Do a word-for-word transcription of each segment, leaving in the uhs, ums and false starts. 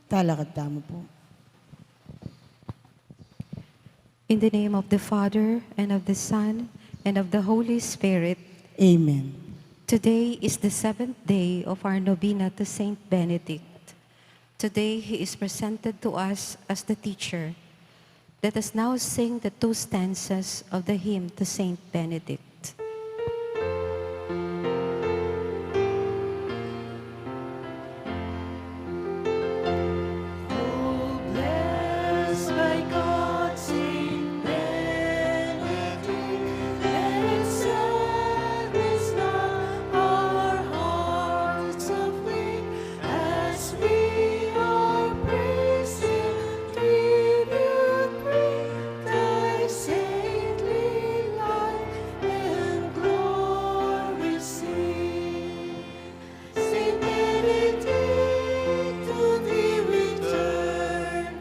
Talakad tamu pu. In the name of the Father, and of the Son, and of the Holy Spirit. Amen. Today is the seventh day of our novena to Saint Benedict. Today he is presented to us as the teacher. Let us now sing the two stanzas of the hymn to Saint Benedict. Oh, blessed by God, Saint Benedict, let sadness not our hearts afflict, as we are praising tribute bring thy saintly life and glory sing. Saint Benedict, to thee we turn,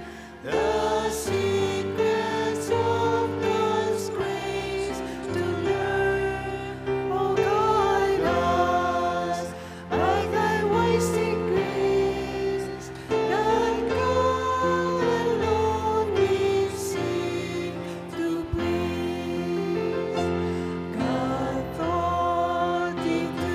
the secrets of God's grace to learn. O guide us by thy wise decrees, that God alone we seek to please. God thought it to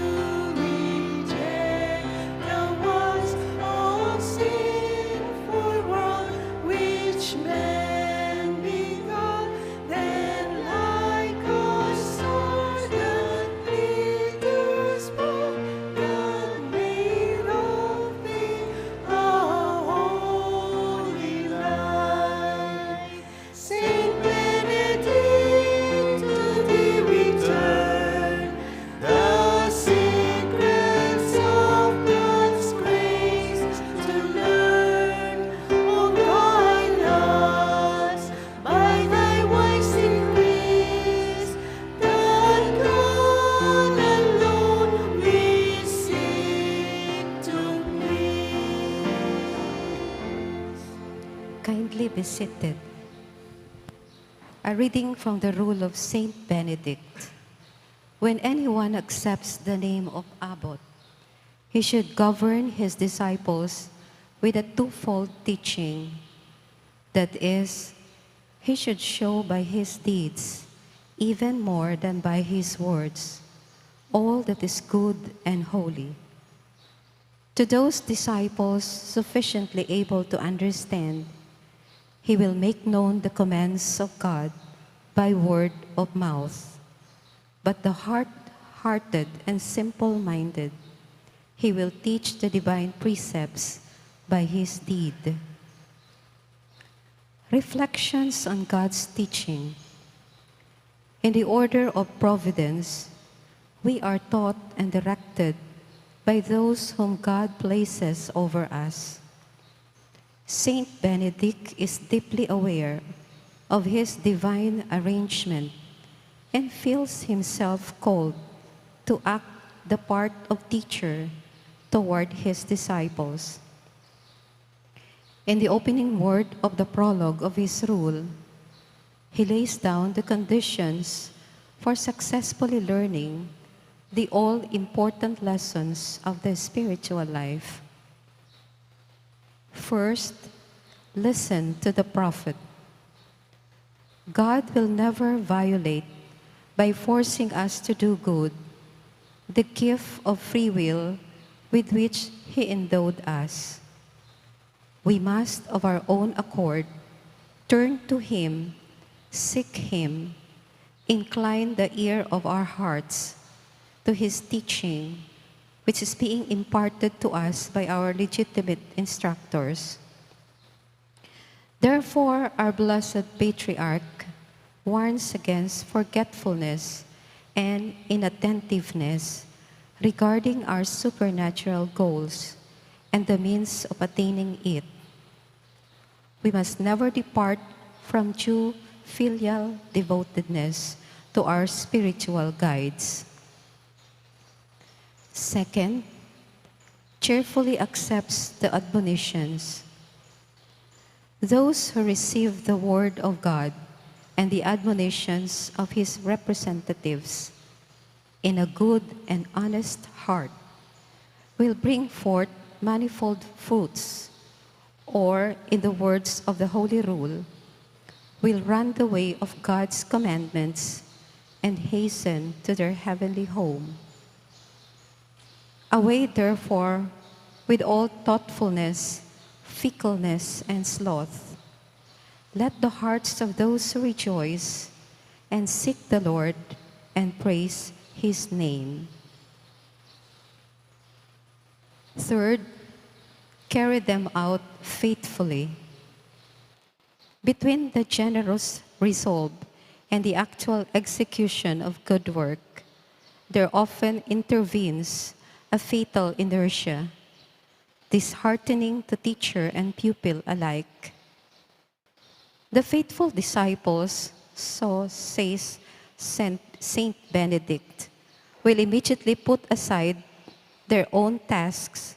reject the works of sinful world which man begot, then like a sword that glitters bright, God made of thee a holy light. Saint Benedict, to thee we turn, the secrets of God's grace to learn. O guide us by thy wise decrees, that God alone we seek to please. Kindly be seated. A reading from the Rule of Saint Benedict. When anyone accepts the name of abbot, he should govern his disciples with a twofold teaching. That is, he should show by his deeds, even more than by his words, all that is good and holy. To those disciples sufficiently able to understand, he will make known the commands of God by word of mouth. But the hard-hearted and simple-minded, he will teach the divine precepts by his deed. Reflections on God's teaching. In the order of providence, we are taught and directed by those whom God places over us. Saint Benedict is deeply aware of his divine arrangement and feels himself called to act the part of teacher toward his disciples. In the opening word of the prologue of his rule, he lays down the conditions for successfully learning the all-important lessons of the spiritual life. First, listen to the prophet. God will never violate by forcing us to do good the gift of free will with which he endowed us. We must, of our own accord, turn to him, seek him, incline the ear of our hearts to his teaching, which is being imparted to us by our legitimate instructors. Therefore, our blessed patriarch warns against forgetfulness and inattentiveness regarding our supernatural goals and the means of attaining it. We must never depart from due filial devotedness to our spiritual guides. Second, cheerfully accepts the admonitions. Those who receive the word of God and the admonitions of his representatives in a good and honest heart will bring forth manifold fruits, or in the words of the Holy Rule, will run the way of God's commandments and hasten to their heavenly home. Away, therefore, with all thoughtfulness, fickleness, and sloth. Let the hearts of those who rejoice and seek the Lord and praise his name. Third, carry them out faithfully. Between the generous resolve and the actual execution of good work, there often intervenes a fatal inertia, disheartening to teacher and pupil alike. The faithful disciples, so says Saint, Saint Benedict, will immediately put aside their own tasks,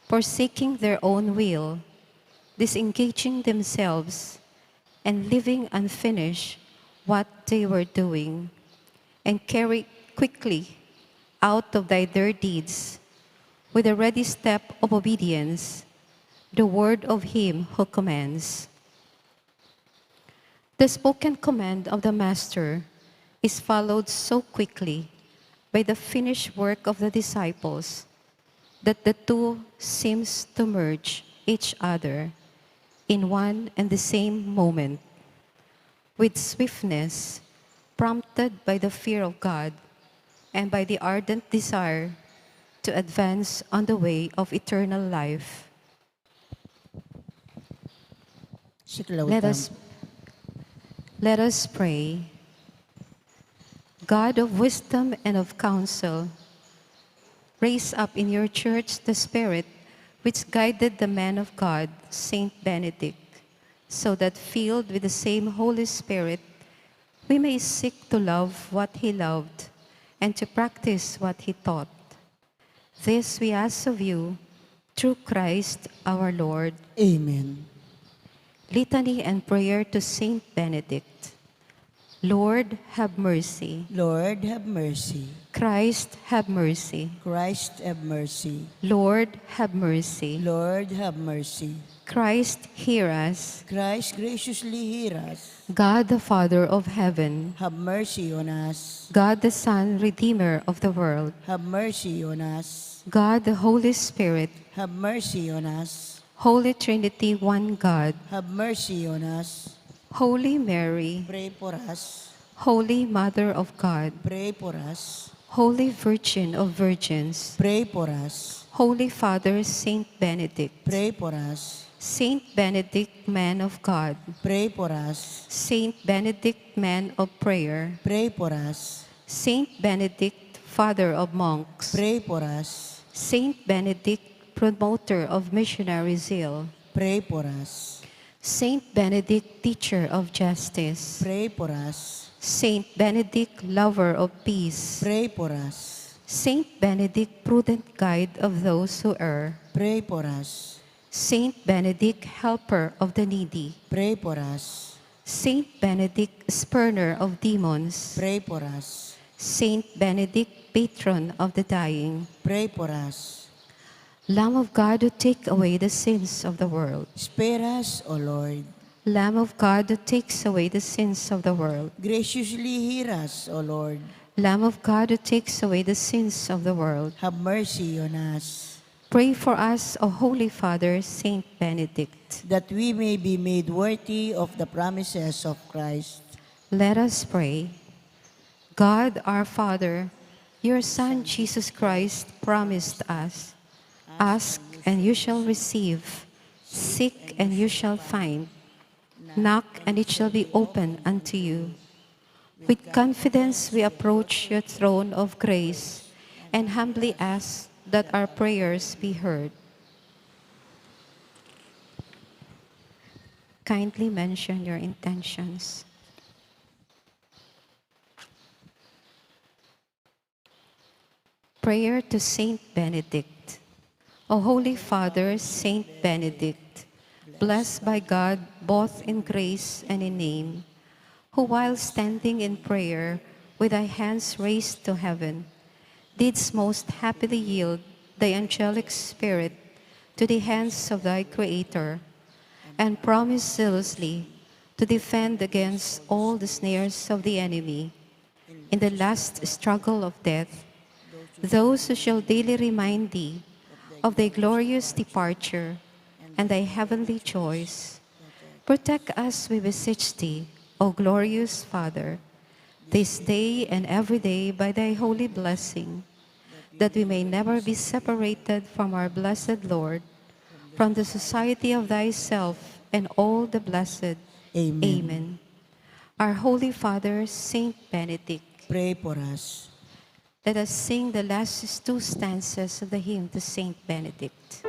forsaking their own will, disengaging themselves, and leaving unfinished what they were doing, and carry quickly out of thy their deeds, with the ready step of obedience, the word of him who commands. The spoken command of the Master is followed so quickly by the finished work of the disciples that the two seems to merge each other in one and the same moment. With swiftness, prompted by the fear of God and by the ardent desire to advance on the way of eternal life. Siklaw Let tam. us, let us pray. God of wisdom and of counsel, raise up in your church the spirit which guided the man of God, Saint Benedict, so that filled with the same Holy Spirit, we may seek to love what he loved and to practice what he taught. This we ask of you through Christ our Lord. Amen. Litany and prayer to Saint Benedict. Lord, have mercy. Lord, have mercy. Christ, have mercy. Christ, have mercy. Lord, have mercy. Lord, have mercy. Christ, hear us. Christ, graciously hear us. God, the Father of heaven. Have mercy on us. God, the Son, Redeemer of the world. Have mercy on us. God, the Holy Spirit. Have mercy on us. Holy Trinity, one God. Have mercy on us. Holy Mary. Pray for us. Holy Mother of God. Pray for us. Holy Virgin of Virgins. Pray for us. Holy Father Saint Benedict. Pray for us. Saint Benedict, man of God. Pray for us. Saint Benedict, man of prayer. Pray for us. Saint Benedict, father of monks. Pray for us. Saint Benedict, promoter of missionary zeal. Pray for us. Saint Benedict, teacher of justice. Pray for us. Saint Benedict, lover of peace. Pray for us. Saint Benedict, prudent guide of those who err. Pray for us. Saint Benedict, helper of the needy. Pray for us. Saint Benedict, spurner of demons. Pray for us. Saint Benedict, patron of the dying. Pray for us. Lamb of God, who take away the sins of the world. Spare us, O Lord. Lamb of God, who takes away the sins of the world. Graciously hear us, O Lord. Lamb of God, who takes away the sins of the world. Have mercy on us. Pray for us, O Holy Father Saint Benedict. That we may be made worthy of the promises of Christ. Let us pray. God, our Father, your Son Jesus Christ promised us, "Ask, and you shall receive, seek, and you shall find, knock, and it shall be opened unto you." With confidence we approach your throne of grace and humbly ask that our prayers be heard. Kindly mention your intentions. Prayer to Saint Benedict. O Holy Father, Saint Benedict, blessed by God both in grace and in name, who, while standing in prayer with thy hands raised to heaven, didst most happily yield thy angelic spirit to the hands of thy Creator, and promise zealously to defend against all the snares of the enemy in the last struggle of death those who shall daily remind thee of thy glorious departure and thy heavenly joys. Protect us, we beseech thee, O glorious Father, this day and every day by thy holy blessing, that we may never be separated from our blessed Lord, from the society of thyself and all the blessed. Amen. Amen. Our Holy Father, Saint Benedict. Pray for us. Let us sing the last two stanzas of the hymn to Saint Benedict.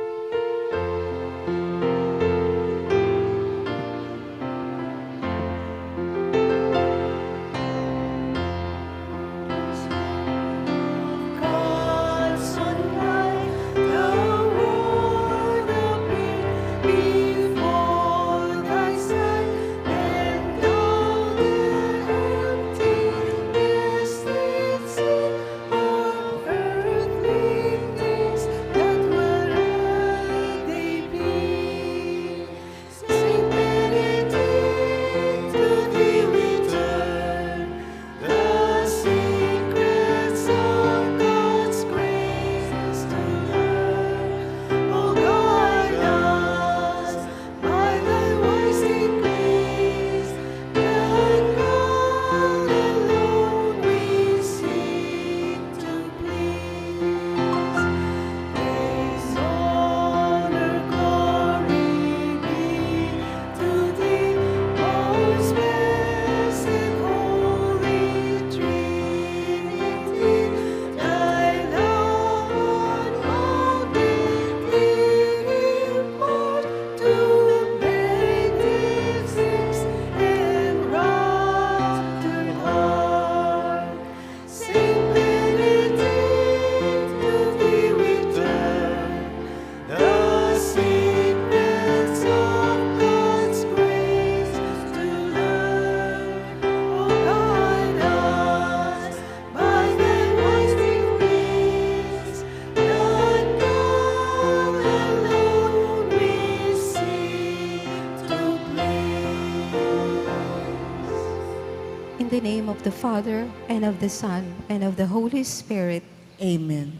In the name of the Father, and of the Son, and of the Holy Spirit. Amen.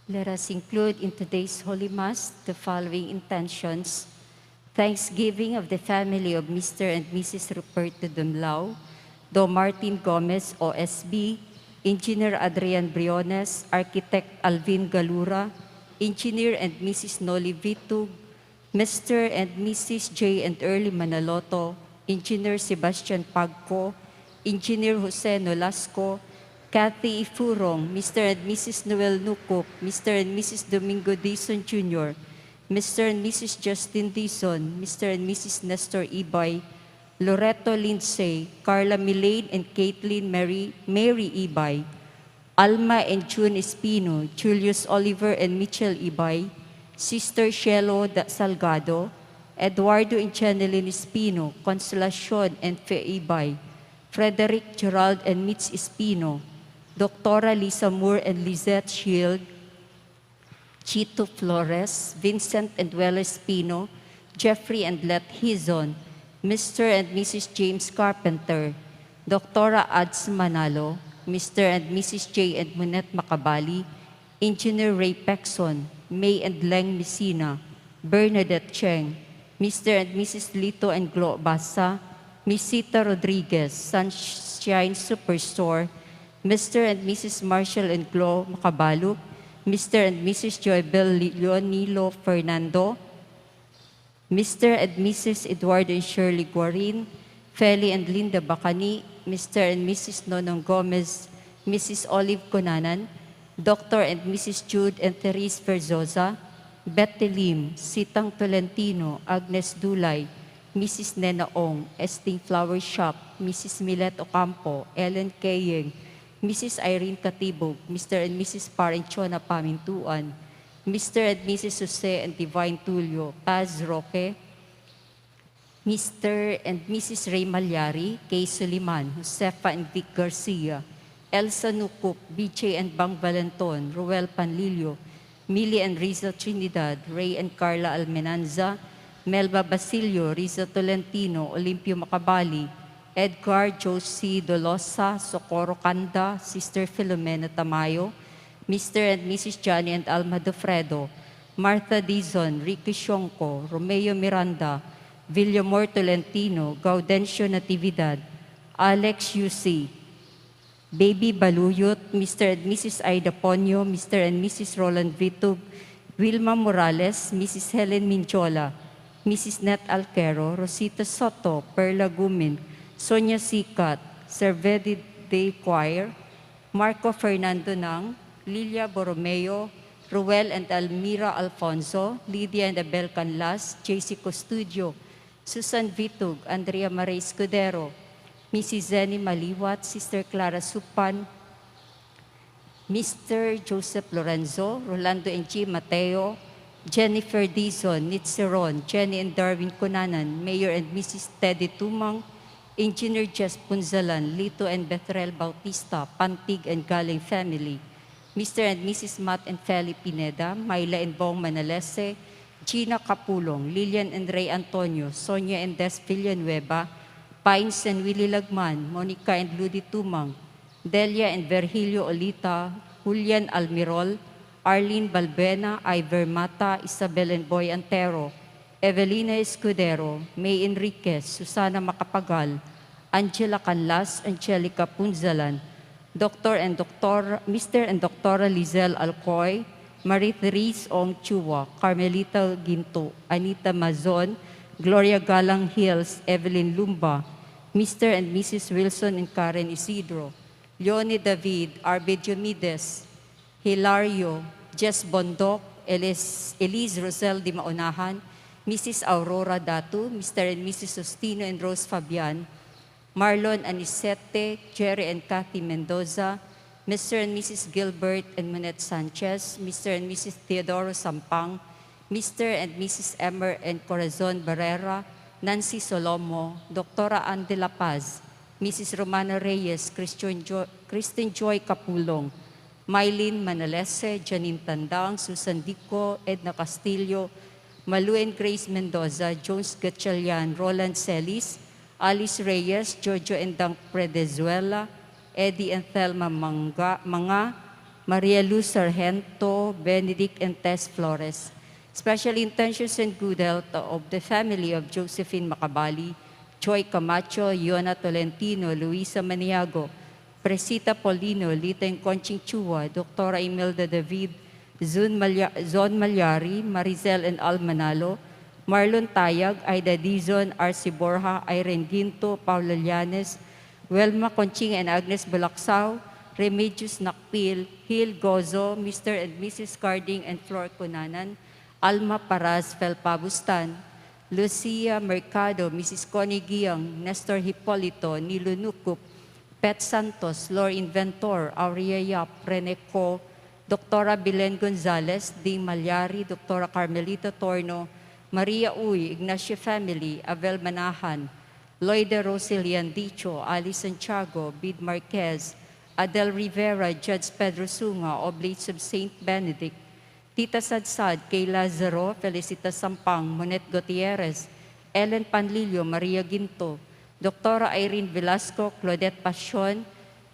Let us include in today's Holy Mass the following intentions: thanksgiving of the family of Mister and Missus Ruperto Dumlao, Do Martin Gomez, O S B, Engineer Adrian Briones, Architect Alvin Galura, Engineer and Missus Noli Vitug, Mister and Missus J and Early Manaloto, Engineer Sebastian Pagco, Engineer Jose Nolasco, Kathy Ifurong, Mister and Missus Noel Nucup, Mister and Missus Domingo Dizon Junior, Mister and Missus Justin Dizon, Mister and Missus Nestor Ibay, Loreto Lindsay, Carla Milane and Caitlin Mary, Mary Ibay, Alma and June Espino, Julius Oliver and Mitchell Ibay, Sister Shelo Da Salgado, Eduardo and Jenelyn Espino, Consolacion and Fe Ibay, Frederick, Gerald and Mitz Espino, Doctora Lisa Moore and Lizette Shield, Chito Flores, Vincent and Weller Espino, Jeffrey and Let Hizon, Mister and Missus James Carpenter, Doctora Ads Manalo, Mister and Missus J and Munette Macabali, Engineer Ray Pexon, May and Leng Messina, Bernadette Cheng, Mister and Missus Lito and Glo Basa, Miss Sita Rodriguez, Sunshine Superstore, Mister and Missus Marshall and Glo Macabaluc, Mister and Missus Joybel Leonilo Fernando, Mister and Missus Eduardo and Shirley Guarin, Feli and Linda Bacani, Mister and Missus Nonong Gomez, Missus Olive Conanan, Doctor and Missus Jude and Therese Verzosa, Betty Lim, Sitang Tolentino, Agnes Dulay, Missus Nena Ong, Esting Flower Shop, Missus Milet Ocampo, Ellen Keyeng, Missus Irene Catibog, Mister and Missus Parenchona Pamintuan, Mister and Missus Jose and Divine Tulio, Paz Roque, Mister and Missus Ray Malyari, Kay Suliman, Josefa and Vic Garcia, Elsa Nucup, B J and Bang Valenton, Ruel Panlilio, Millie and Riza Trinidad, Ray and Carla Almenanza, Melba Basilio, Riza Tolentino, Olimpio Macabali, Edgar, Josie Dolosa, Socorro Canda, Sister Filomena Tamayo, Mister and Missus Johnny and Alma Dofredo, Martha Dizon, Ricky Sionco, Romeo Miranda, Villamor Tolentino, Gaudencio Natividad, Alex Yusi, Baby Baluyot, Mister and Missus Aida Ponyo, Mister and Missus Roland Vitug, Wilma Morales, Missus Helen Minjola, Missus Net Alquero, Rosita Soto, Perla Gumin, Sonia Sikat, Servedi Day Choir, Marco Fernando Nang, Lilia Borromeo, Ruel and Almira Alfonso, Lydia and Abel Canlas, J C Costudio, Susan Vitug, Andrea Marie Escudero, Missus Zenny Maliwat, Sister Clara Supan, Mister Joseph Lorenzo, Rolando and G Mateo, Jennifer Dizon, Nitzeron, Jenny and Darwin Cunanan, Mayor and Missus Teddy Tumang, Engineer Jess Punzalan, Lito and Bethel Bautista, Pantig and Galing family, Mister and Missus Matt and Feli Pineda, Myla and Bong Manalese, Gina Capulong, Lilian and Ray Antonio, Sonia and Des Villanueva, Pines and Willie Lagman, Monica and Ludi Tumang, Delia and Virgilio Olita, Julian Almirol, Arlene Balbuena, Iver Mata, Isabel and Boy Antero, Evelina Escudero, May Enriquez, Susana Macapagal, Angela Canlas, Angelica Punzalan, Doctor and Doctor, Mister and Doctora Lizelle Alcoy, Marie Therese Ong Chua, Carmelita Ginto, Anita Mazon, Gloria Galang Hills, Evelyn Lumba, Mister and Missus Wilson and Karen Isidro, Leonie David, Arbe Diomedes, Hilario, Jess Bondoc, Elis, Elise Rosel Di Maunahan, Missus Aurora Datu, Mister and Missus Justino and Rose Fabian, Marlon Anisete, Jerry and Kathy Mendoza, Mister and Missus Gilbert and Monette Sanchez, Mister and Missus Teodoro Sampang, Mister and Missus Emer and Corazon Barrera, Nancy Solomo, Doctora Ann de la Paz, Missus Romana Reyes, Christian Jo-, Kristen Joy Capulong, Mylene Manalese, Janine Tandang, Susan Dico, Edna Castillo, Malu and Grace Mendoza, Jones Gatchalian, Roland Celis, Alice Reyes, Jojo and Dang Predezuela, Eddie and Thelma Manga, Manga, Maria Luz Sargento, Benedict and Tess Flores. Special intentions and good health of the family of Josephine Macabali, Joy Camacho, Yona Tolentino, Luisa Maniago, Presita Paulino, Lita and Conching Chua, Doctora Imelda David, Zon Malya-, Zon Malyari, Maricel and Al Manalo, Marlon Tayag, Aida Dizon, R C Borja, Irene Ginto, Paula Llanes, Wilma Conching and Agnes Bulacsao, Remedios Nakpil, Hil Gozo, Mister and Missus Carding and Flor Cunanan, Alma Paras, Fel Pabustan, Lucia Mercado, Missus Connie Giang, Nestor Hipolito, Nilo Nucup, Pet Santos, Lor Inventor, Aurea Yap, Rene Co, Doctora Belen Gonzalez, Ding Malyari, Doctora Carmelita Torno, Maria Uy, Ignacio family, Avel Manahan, Loida Rosilian Dicho, Alice Santiago, Bid Marquez, Adel Rivera, Judge Pedro Sunga, Oblates of Saint Benedict, Tita Sadsad, Kay Lazaro, Felicita Sampang, Monet Gutierrez, Ellen Panlilio, Maria Ginto, Doctora Irene Velasco, Claudette Pasion,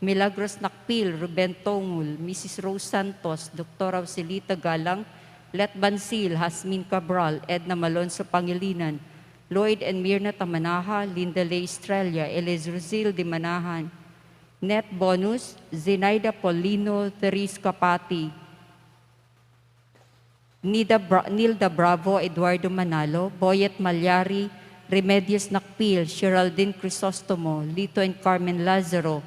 Milagros Nakpil, Ruben Tongul, Missus Rose Santos, Doctora Joselita Galang, Let Bansil, Jasmine Cabral, Edna Malonzo Pangilinan, Lloyd and Mirna Tamanaha, Linda Lay Estrella, Eliz Rosil de Manahan, Net Bonus, Zenaida Paulino, Therese Capati, Nida Bra-, Nilda Bravo, Eduardo Manalo, Boyet Malyari, Remedios Nakpil, Geraldine Crisostomo, Lito and Carmen Lazaro,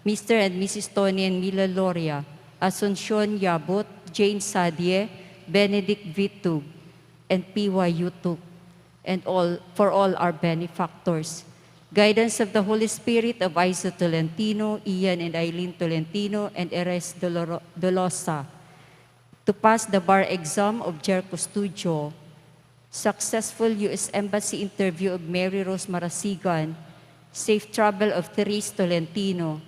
Mister and Missus Tony and Mila Loria, Asuncion Yabut, Jane Sadie, Benedict Vitug, and Piwa Yutuk, and all, for all our benefactors. Guidance of the Holy Spirit of Aiza Tolentino, Ian and Eileen Tolentino, and Eres Doloro-, Dolosa. to pass the bar exam of Jer Custodio, successful U S Embassy interview of Mary Rose Marasigan, safe travel of Therese Tolentino,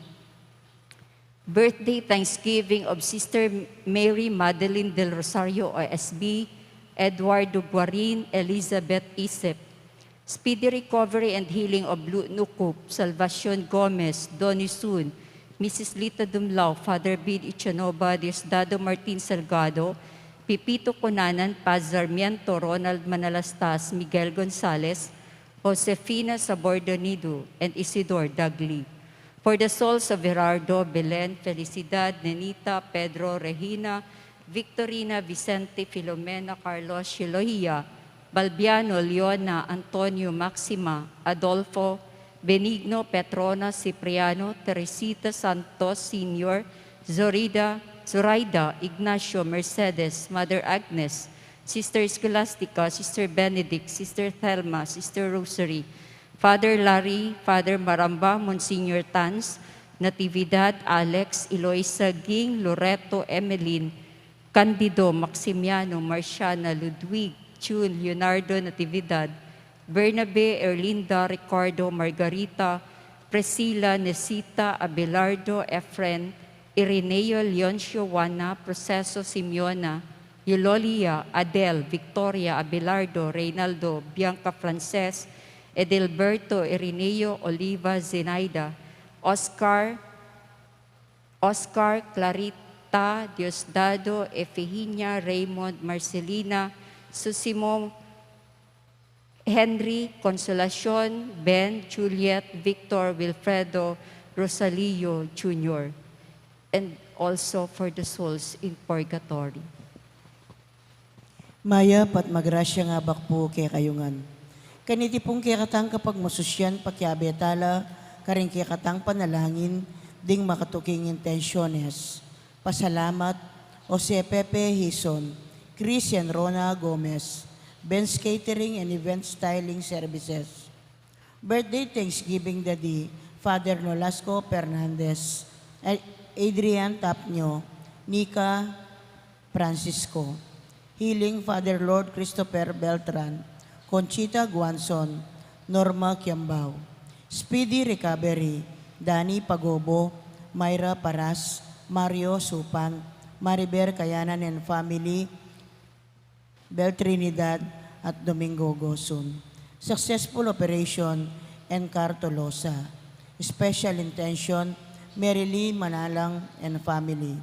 birthday thanksgiving of Sister Mary Madeline Del Rosario O S B, Eduardo Guarin, Elizabeth Isip, speedy recovery and healing of Lu Nukup, Salvacion Gomez, Donny Sun, Missus Lita Dumlao, Father Bid Ichanova, Diosdado Martin Salgado, Pipito Cunanan, Paz Sarmiento, Ronald Manalastas, Miguel Gonzalez, Josefina Sabordonido, and Isidor Dagli. For the souls of Gerardo, Belen, Felicidad, Nenita, Pedro, Regina, Victorina, Vicente, Filomena, Carlos, Shilohia, Balbiano, Leona, Antonio, Maxima, Adolfo, Benigno, Petrona, Cipriano, Teresita, Santos Senior, Zorida, Zoraida, Ignacio, Mercedes, Mother Agnes, Sister Scholastica, Sister Benedict, Sister Thelma, Sister Rosary, Father Larry, Father Maramba, Monsignor Tans, Natividad, Alex, Eloisa, Ging, Loreto, Emeline, Candido, Maximiano, Marciana, Ludwig, June, Leonardo, Natividad, Bernabe, Erlinda, Ricardo, Margarita, Priscilla, Nesita, Abelardo, Efren, Ireneo, Leoncio, Juana, Proceso, Simeona, Eulolia, Adel, Victoria, Abelardo, Reynaldo, Bianca, Frances, Edelberto, Ireneo, Oliva, Zenaida, Oscar, Oscar, Clarita, Diosdado, Efigenia, Raymond, Marcelina, Susimo, Henry, Consolacion, Ben, Juliet, Victor, Wilfredo, Rosalio Junior, and also for the souls in purgatory. Mayap at magrasyang abak pu kekayu ngan. Kaniti pung kekatang kapagmasusyan, pakiabe tala karing kekatang panalangin ding makatuking intensyones. Pasalamat, Jose Pepe Hison, Chris and Rona Gomez, Ben's Catering and Event Styling Services. Birthday Thanksgiving Daddy, Father Nolasco Fernandez, A-, Adrian Tapnio, Nika Francisco. Healing, Father Lord Christopher Beltran, Conchita Guanzon, Norma Kiambao. Speedy recovery, Danny Pagobo, Myra Paras, Mario Supan, Maribel Kayanan and family, Bel Trinidad at Domingo Gosun. Successful operation, Encar Tolosa. Special intention, Mary Lee Manalang and family.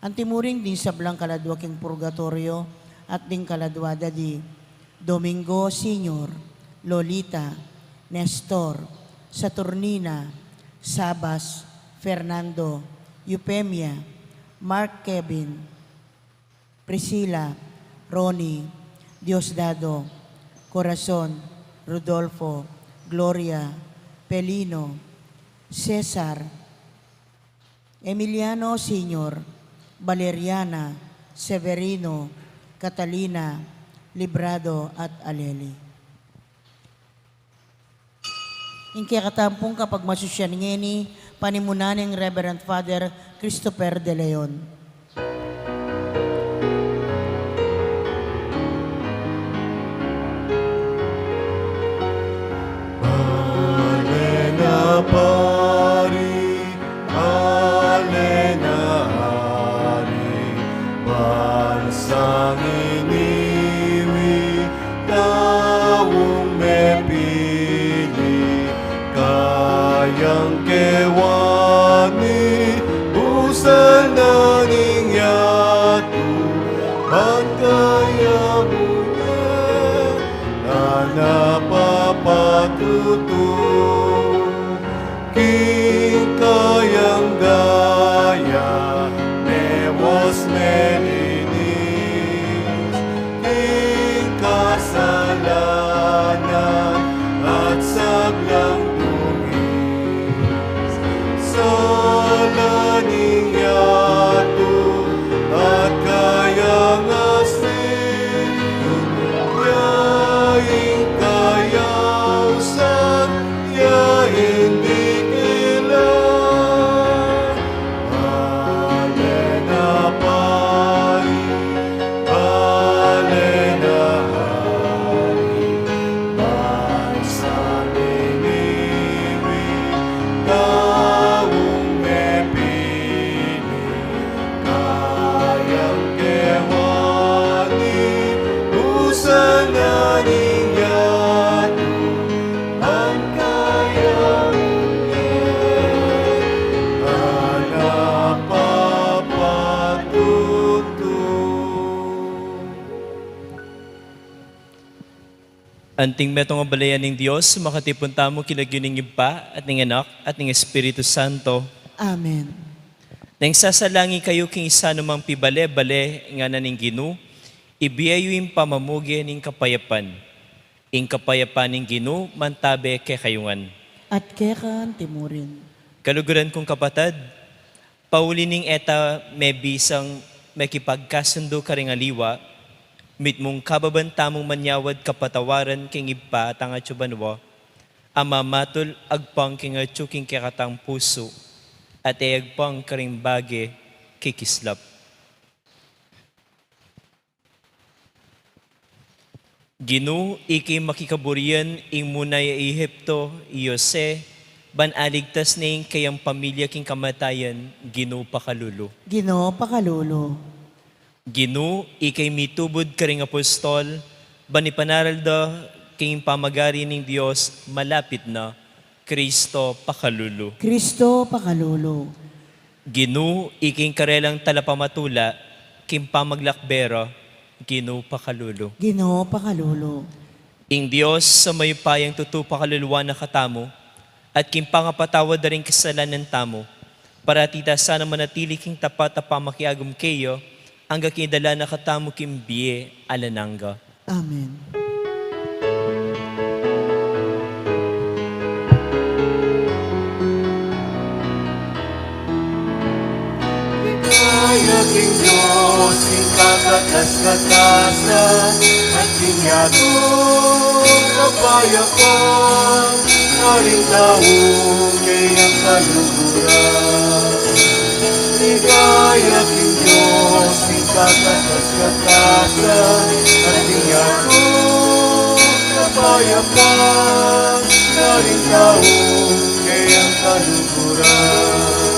Antimurin ding sablang kaladwa king purgatoryo at ding kaladwa da di Domingo Senior, Lolita, Nestor, Saturnina, Sabas, Fernando, Eufemia, Mark Kevin, Priscilla, Ronnie, Diosdado, Corazon, Rodolfo, Gloria, Pelino, Cesar, Emiliano Senior, Valeriana, Severino, Catalina, Librado, at Aleli. Ing kekatampung kapagmasusyan ngeni, panimunan neng Reverend Father Christopher De Leon. Bale na pari, bale na ari, bansang iniwi, taung mepili, kayang kewani, busal na ning yatu, ban kaya mu ne, na papatutu. King kayang daya, mewas melinis, king kasalanan at sablang dungis. Sala ning yatu at kayang asin, ya ing kayausan, ya ing dikilan. Bale na pari, Sangaling yatu, angkayang ye, anapapatutu. Anting metung a balayan ning Dios, makatipun tamu king lagyu ning Ibpa, at ning Anak, at ning Espiritu Santo. Amen. Neng sasalangi kayu king sanumang pibale-bale, ngana ning Ginu, ibie yu ing pamamuge ning kapayapan. Ing kapayapan ning Ginu mantabe kekayu ngan. At keka anti murin. Kaluguran kung kapatad, pauli ning e ta mebisang mekipagkasundu karing aliwa, mitmung kababan tamung manyawad kapatawaran king Ibpa tang atsu banua, a mamatul agpang king atsu king kekatang pusu, at e agpang karing bage kikislap. Ginu, ika ing makikaburian ing munay a Ehipto i Jose, ban aligtas ne ing kayang pamilya king kamatayan, Ginu pakalulu. Ginu pakalulu. Ginu, ika ing mitubud karing apostol, ban ipanaral da king pamagari ning Dios malapit na, Kristo pakalulu. Kristo pakalulu. Ginu, ika ing karelang talapamatula king pamaglakbe ra, Ginu pakalulu. Ginu pakalulu. Ing Dios a mayupayang tutu pakaluluan na katamu, at king pangapatawad da ring kasalanan tamu, parati ta sanang manatili king tapat a pamakiagum keya, angga king idala na katamu king bie alang angga. Amen. Ligaya king Dios king kakatas-katasan, at king yatu kapayapan, karing taung keyang kaluguran. Ligaya king Dios king kakatas-katasan, at king yatu kapayapan, karing taung keyang kaluguran.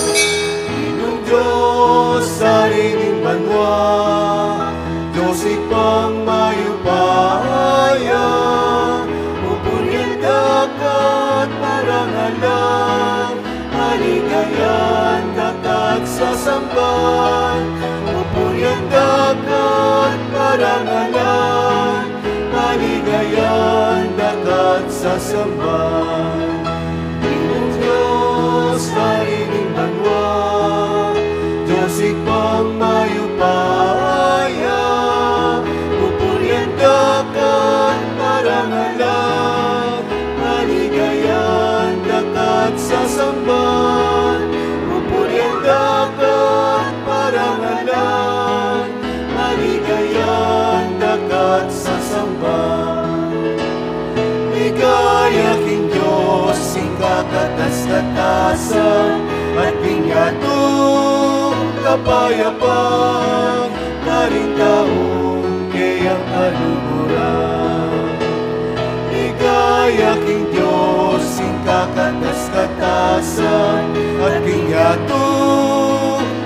Ginung Dios, Ari ning banua, Dios Ibpang mayupaya, pupurian da ka at parangalan, paligayan da ka at sasamban, pupurian da ka at parangalan, paligayan da ka at sasamban. Ginung Dios, Ari ning banua, Dios Ibpang mayupaya, pupurian da ka at parangalan, paligayan da ka at sasamban, pupurian da ka at parangalan, paligayan da ka at sasamban. Ligaya king Dios king kakatas-katasan, at king yatu kapayapan, karing taung keyang kaluguran. Ligaya king Dios king kakatas-katasan, at king yatu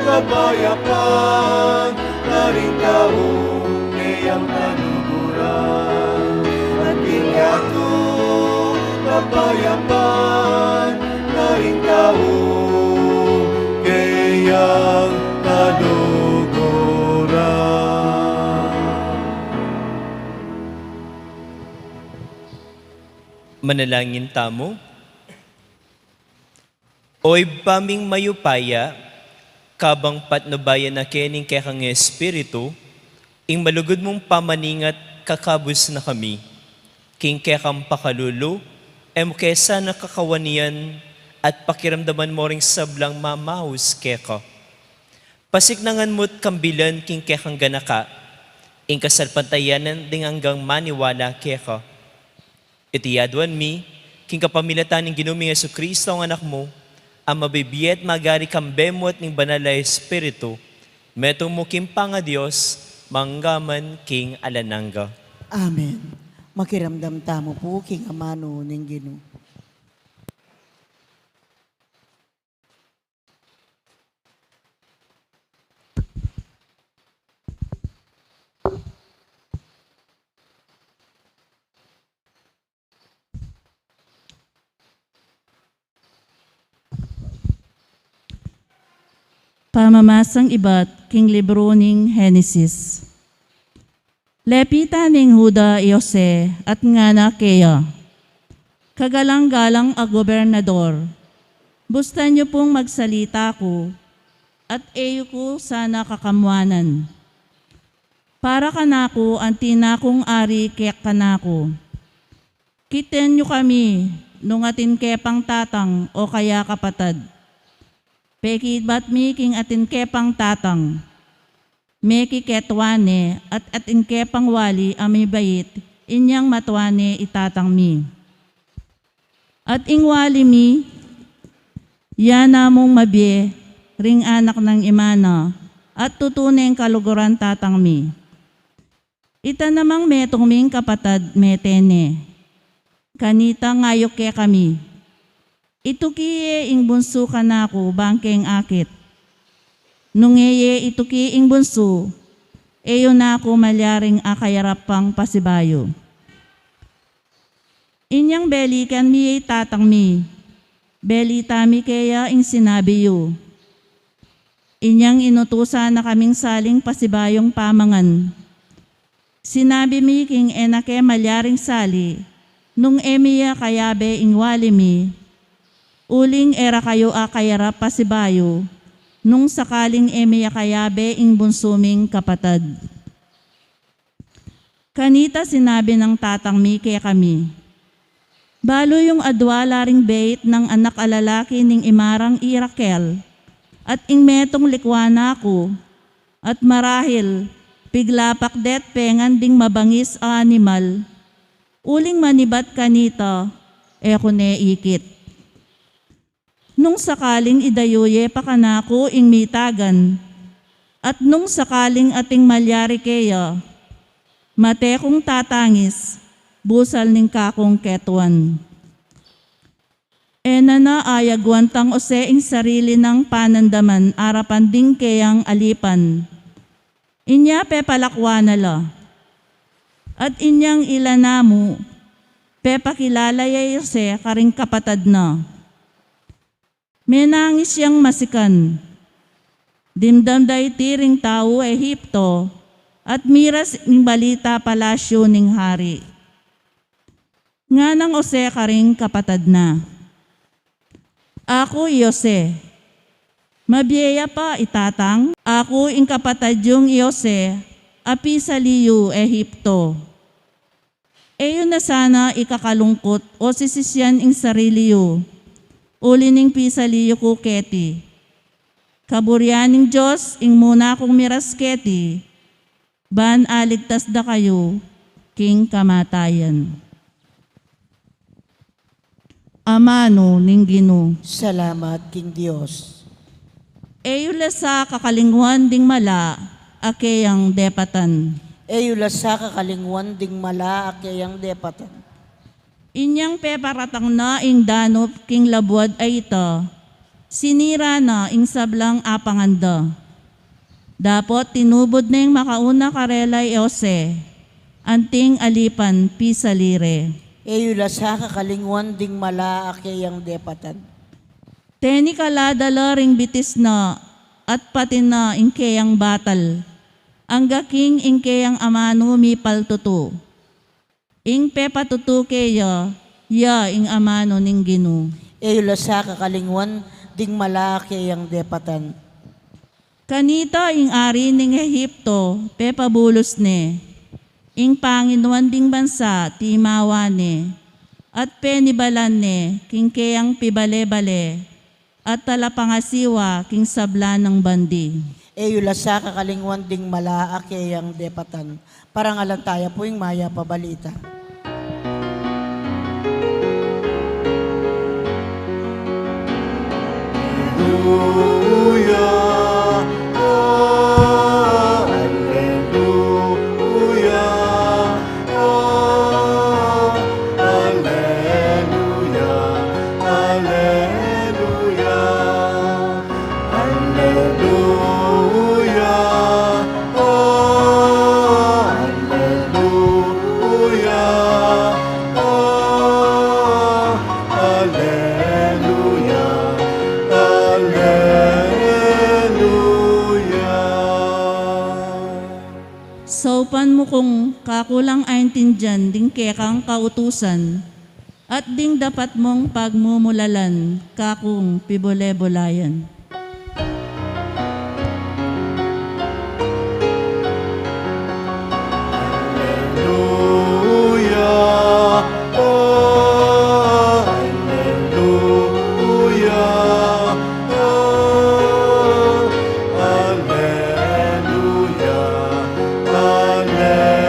kapayapan, karing taung keyang kaluguran. At king yatu kapayapan, karing taung keyang kaluguran. Manalangin tamu. O Ibpa ming mayupaya, kabang patnubayan na ke ning kekang Espiritu, ing malugud mung pamaningat kakabus na kami. King kekang pakalulu, e mu ke sana kakawanian at pakiramdaman mo ring sablang mamaus keka. Pasiknangan mu't kambilan king kekang ganaka, ing kasalpantayanan ding anggang maniwala keka. Iti aduan mi, king kapamilatan ning Ginu ming Jesucristo, ang Anak mu, a mabibie at magari kambe mu at ning Banal a Espiritu, metung mu king pangaDios, mangga man king alang angga. Amen. Makiramdam tamu pu king amanu ning Ginu. Pamamasang ibat king libru ning Henesis. Lepitan ning Juda i Jose at ngana keya, "Kagalang-galang a gobernador, bustan yu pung magsalita ku, at e yu ku sana kakamuanan. Para kanaku, anti na kung ari kekanaku. Kiten yu kami nung atin ke pang tatang o kaya kapatad. Pekibat mi king atin ke pang tatang. Mekiketuan ne, at atin ke pang wali a mibait, inyang matuan ne i tatang mi. At ing wali mi, ya na mung mabie ring anak nang ima na, at tutu neng kaluguran tatang mi. Ita namang metung ming kapatad mete ne. Kanita ngayuk kekami, 'Ituki ye ing bunsu kanaku bang keng akit. Nung e ye ituki ing bunsu, e yu na ku malyaring akayarap pang pasibayu.' Inyang belikan mi ye i tatang mi, belita mi keya ing sinabi yu. Inyang inutusan na kaming saling pasibayung pamangan. Sinabi mi king e na ke malyaring sali, nung e mi ya kayabe ing wali mi, uling e ra kayu akayarap pasibayu, nung sakaling e mi ya kayabe ing bunsu ming kapatad." Kanita sinabi nang tatang mi kekami, "Balu yung adwa la ring beit nang anak a lalaki ning ima rang i Raquel, at ing metung likwa na ku, at marahil piglapak de't pengan ding mabangis a animal, uling manibat kanita, e ku ne ikit. Nung sakaling idayu ye pa kanaku ing mitagan, at nung sakaling ating malyari keya, mate kung tatangis, busal ning kakung ketuan." E na na ayagwan tang Jose ing sarili nang panandaman arapan ding keyang alipan. Inya pepalakwan na la. At inyang ila na mu, pepakilala ya i Jose karing kapatad na. Menangis yang masikan. Dimdam da iti ring tau Ehipto, at miras ing balita palasyu ning hari. Nganang Jose karing kapatad na, "Aku i Jose. Mabie ya pa i tatang? Aku ing kapatad yung i Jose, a pisali yu Ehipto. E yu na sana ikakalungkut o sisisian ing sarili yu, uli ning pisali yu ku keti. Kaburian ning Dios ing muna kung miras keti, ban aligtas da kayu king kamatayan." Amanu ning Ginu. Salamat king Dios. E yu la sa kakalingwan ding mala a keyang depatan. E yu la sa kakalingwan ding mala a keyang depatan. Inyang peparatang na ing danup king labuad a ita, sinira na ing sablang apangan da. Dapot tinubud neng makauna karela i Jose, anting alipan pisali re. E yu la sa kakalingwan ding mala a keyang depatan. Teni kala dala ring bitis na at pati na ing keyang batal, angga king ing keyang amanu mipaltutu. Ing pepatutu keya, ya ing amanu ning Ginu. E yu la sa kakalingwan ding mala a keyang depatan. Kanita ing ari ning Ehipto pepabulus ne, ing panginuan ding bansa timawa ne, at penibalan ne king keyang pibale-bale, at talapangasiwa king sabla nang bandi. E yu la sa kakalingwan ding mala a keyang depatan. Parangalan taya pu ing mayap a balita. Alleluia, alleluia, alleluia, alleluia. Alleluia, oh, alleluia, oh, alleluia, alleluia. Kulang aintindian ding kekang kautusan, at ding dapat mong pagmumulalan, kakung pibule-bulayan. Alleluia, alleluia, alleluia, alleluia.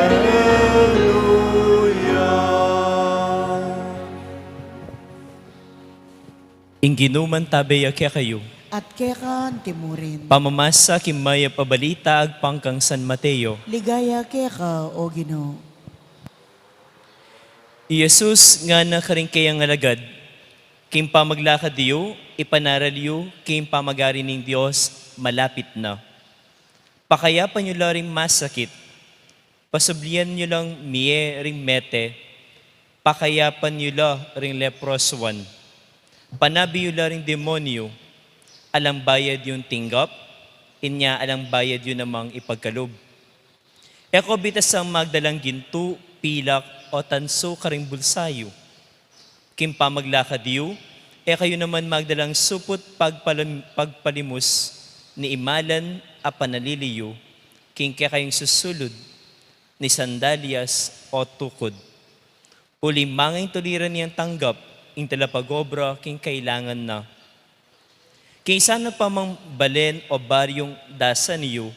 Ing Ginu mantabe ya kekayu. At keka antimu rin. Pamamasa king mayap a balita agpang kang San Mateo. Ligaya keka, O Ginu. I Jesus ngana karing kayang alagad, king pamaglakad yu, ipanaral yu king pamagari ning Dios malapit na. Pakayapan yu la ring masakit, pasublian yu lang mie ring mete, pakayapan yu la ring leprosuan, panabi yu la ring demonyu, alang bayad yung tinggap, inya alang bayad yu namang ipagkalub. E ko bitasang magdalang gintu, pilak, o tansu karing bulsa yu. King pamaglakad yu, e kayu naman magdalang suput pagpalim-, pagpalimus, ni imalan a panalili yu, king kekayung susulud, ni sandalyas o tukud. Uling mangeng tuliran yang tanggap ing talapag-obra king kailangan na. King sana pa mang balen o baryung dasan yu,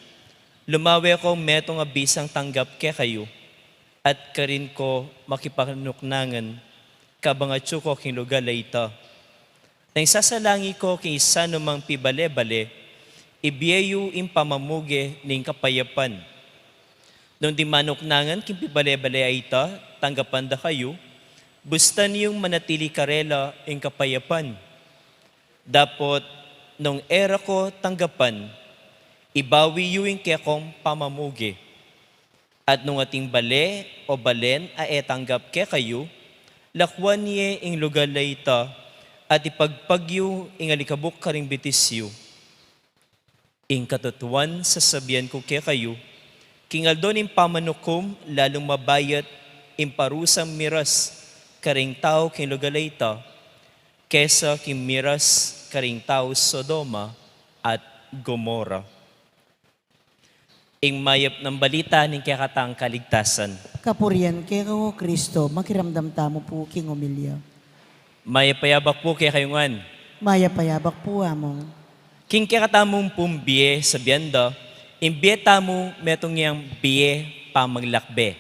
lumawe kong metung a bisang tanggap kekayu, at karin ko makipanuknangan, kabang atyu ko king lugal a ita. Nang isasalangi ko king isanu mang pibale-bale, ibie yu ing pamamuge ning kapayapan. Nung ding manuknangan king pibale-bale a ita tanggapan da kayu, bustan yung manatili karela ing kapayapan. Dapot nung e ra ko tanggapan, ibawi yu ing kekong pamamuge. At nung ating bale o balen a e tanggap kekayu, lakuan ye ing lugal a ita, at ipagpag yu ing alikabuk karing bitis yu. Ing katutuan, sasabian ku kekayu, king aldo ning pamanukum, lalung mabayat ing parusang miras karing tau king lugal a ita, kesa king miras karing tau Sodoma at Gomorra. Ing mayap nang balita ning kekatang kaligtasan. Kapurian keka, O Kristo. Makiramdam tamu pu king omilya. Mayap a yabak pu kekayu ngan. Mayap a yabak pu, Among. King kekatamung pung bie, sabian da, ing bie tamu metung yang bie pamaglakbe.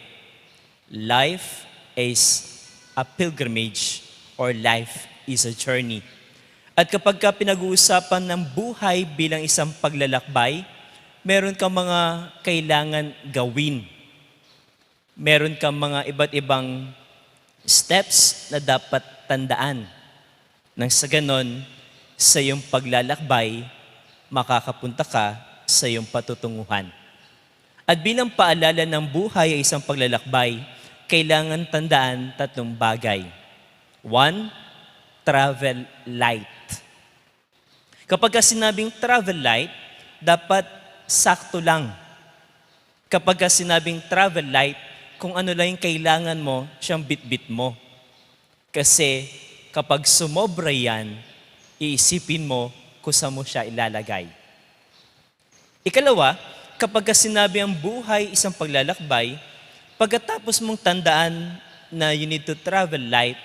Life is a pilgrimage, or life is a journey. At kapag ka pinag-uusapan ng buhay bilang isang paglalakbay, meron kang mga kailangan gawin. Meron kang mga iba't ibang steps na dapat tandaan. Nang sa ganon, sa iyong paglalakbay, makakapunta ka sa iyong patutunguhan. At bilang paalala ng buhay ay isang paglalakbay, kailangan tandaan tatlong bagay. One, travel light. Kapag ka sinabing travel light, dapat sakto lang. Kapag ka sinabing travel light, kung ano lang yung kailangan mo, siyang bitbit mo. Kasi kapag sumobra yan, iisipin mo kung saan mo siya ilalagay. Ikalawa, kapag ka sinabi ang buhay isang paglalakbay, pagkatapos mong tandaan na you need to travel light,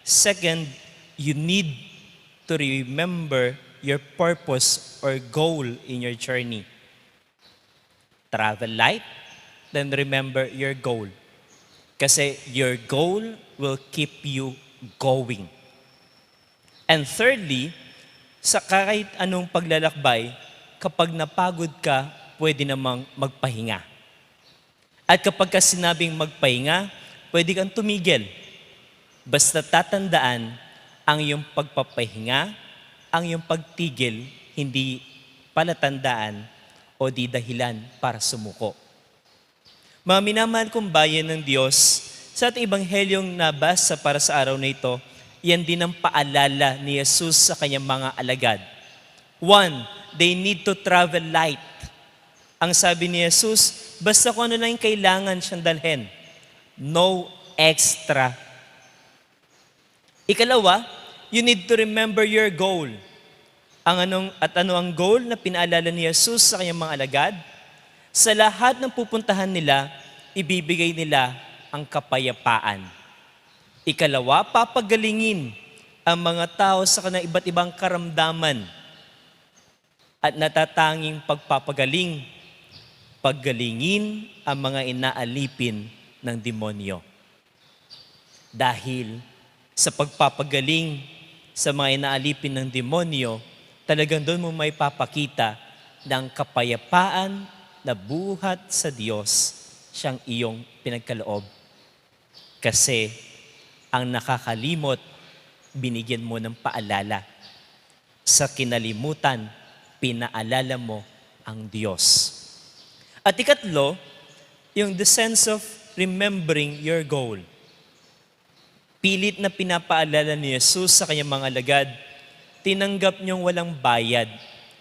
second, you need to remember your purpose or goal in your journey. Travel light, then remember your goal. Kasi your goal will keep you going. And thirdly, sa kahit anong paglalakbay, kapag napagod ka, pwede namang magpahinga. At kapag ka sinabing magpahinga, pwede kang tumigil. Basta tatandaan, ang iyong pagpapahinga, ang iyong pagtigil, hindi palatandaan o di dahilan para sumuko. Mga minamahal kong bayan ng Diyos, sa ating ebanghelyong nabasa para sa araw na ito, yan din ang paalala ni Jesus sa kanyang mga alagad. One, they need to travel light. Ang sabi ni Jesus, basta kung ano lang yung kailangan siyang dalhin. No extra. Ikalawa, you need to remember your goal. Ang anong, at ano ang goal na pinaalala ni Jesus sa kanyang mga alagad? Sa lahat ng pupuntahan nila, ibibigay nila ang kapayapaan. Ikalawa, papagalingin ang mga tao sa kanilang iba't ibang karamdaman. At natatanging pagpapagaling, paggalingin ang mga inaalipin ng demonyo. Dahil sa pagpapagaling sa mga inaalipin ng demonyo, talagang doon mo maipapakita na ang kapayapaan na buhat sa Diyos siyang iyong pinagkaloob. Kasi ang nakakalimot, binigyan mo ng paalala. Sa kinalimutan, pinaalala mo ang Diyos. At ikatlo, yung the sense of remembering your goal. Pilit na pinapaalala ni Jesus sa kanyang mga alagad, tinanggap niyong walang bayad,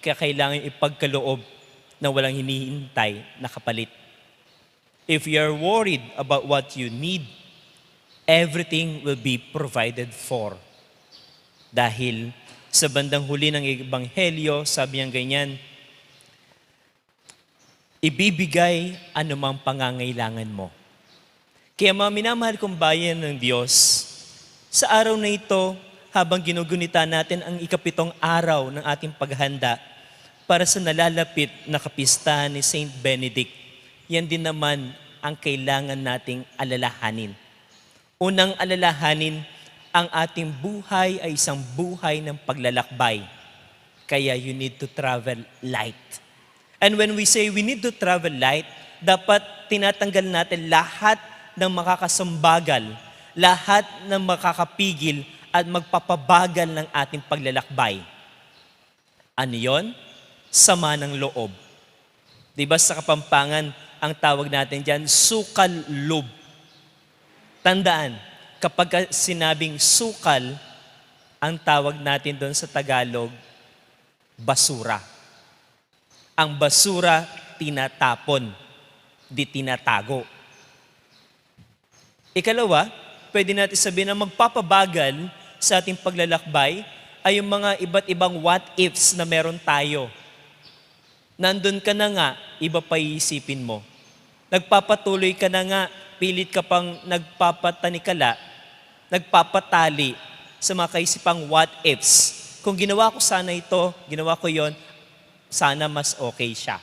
kaya kailangan ipagkaloob na walang hinihintay na kapalit. If you are worried about what you need, everything will be provided for. Dahil sa bandang huli ng Ebanghelyo, sabi niyang ganyan, "Ibibigay anumang pangangailangan mo." Kaya mga minamahal kong bayan ng Diyos, sa araw na ito, habang ginugunita natin ang ikapitong araw ng ating paghahanda para sa nalalapit na kapistahan ni Saint Benedict, yan din naman ang kailangan nating alalahanin. Unang alalahanin, ang ating buhay ay isang buhay ng paglalakbay. Kaya you need to travel light. And when we say we need to travel light, dapat tinatanggal natin lahat ng makakasumbagal, lahat ng makakapigil at magpapabagal ng ating paglalakbay. Ano yon? Sama ng loob. Di ba sa Kapampangan, ang tawag natin dyan, sukal lub. Tandaan, kapag ka sinabing sukal, ang tawag natin doon sa Tagalog, basura. Ang basura, tinatapon, di tinatago. Ikalawa, pwede natin sabihin na magpapabagal sa ating paglalakbay ay yung mga iba't ibang what ifs na meron tayo. Nandun ka na nga, iba pa iisipin mo. Nagpapatuloy ka na nga, pilit ka pang nagpapatanikala, nagpapatali sa mga kaisipang what ifs. Kung ginawa ko sana ito, ginawa ko yon, sana mas okay siya.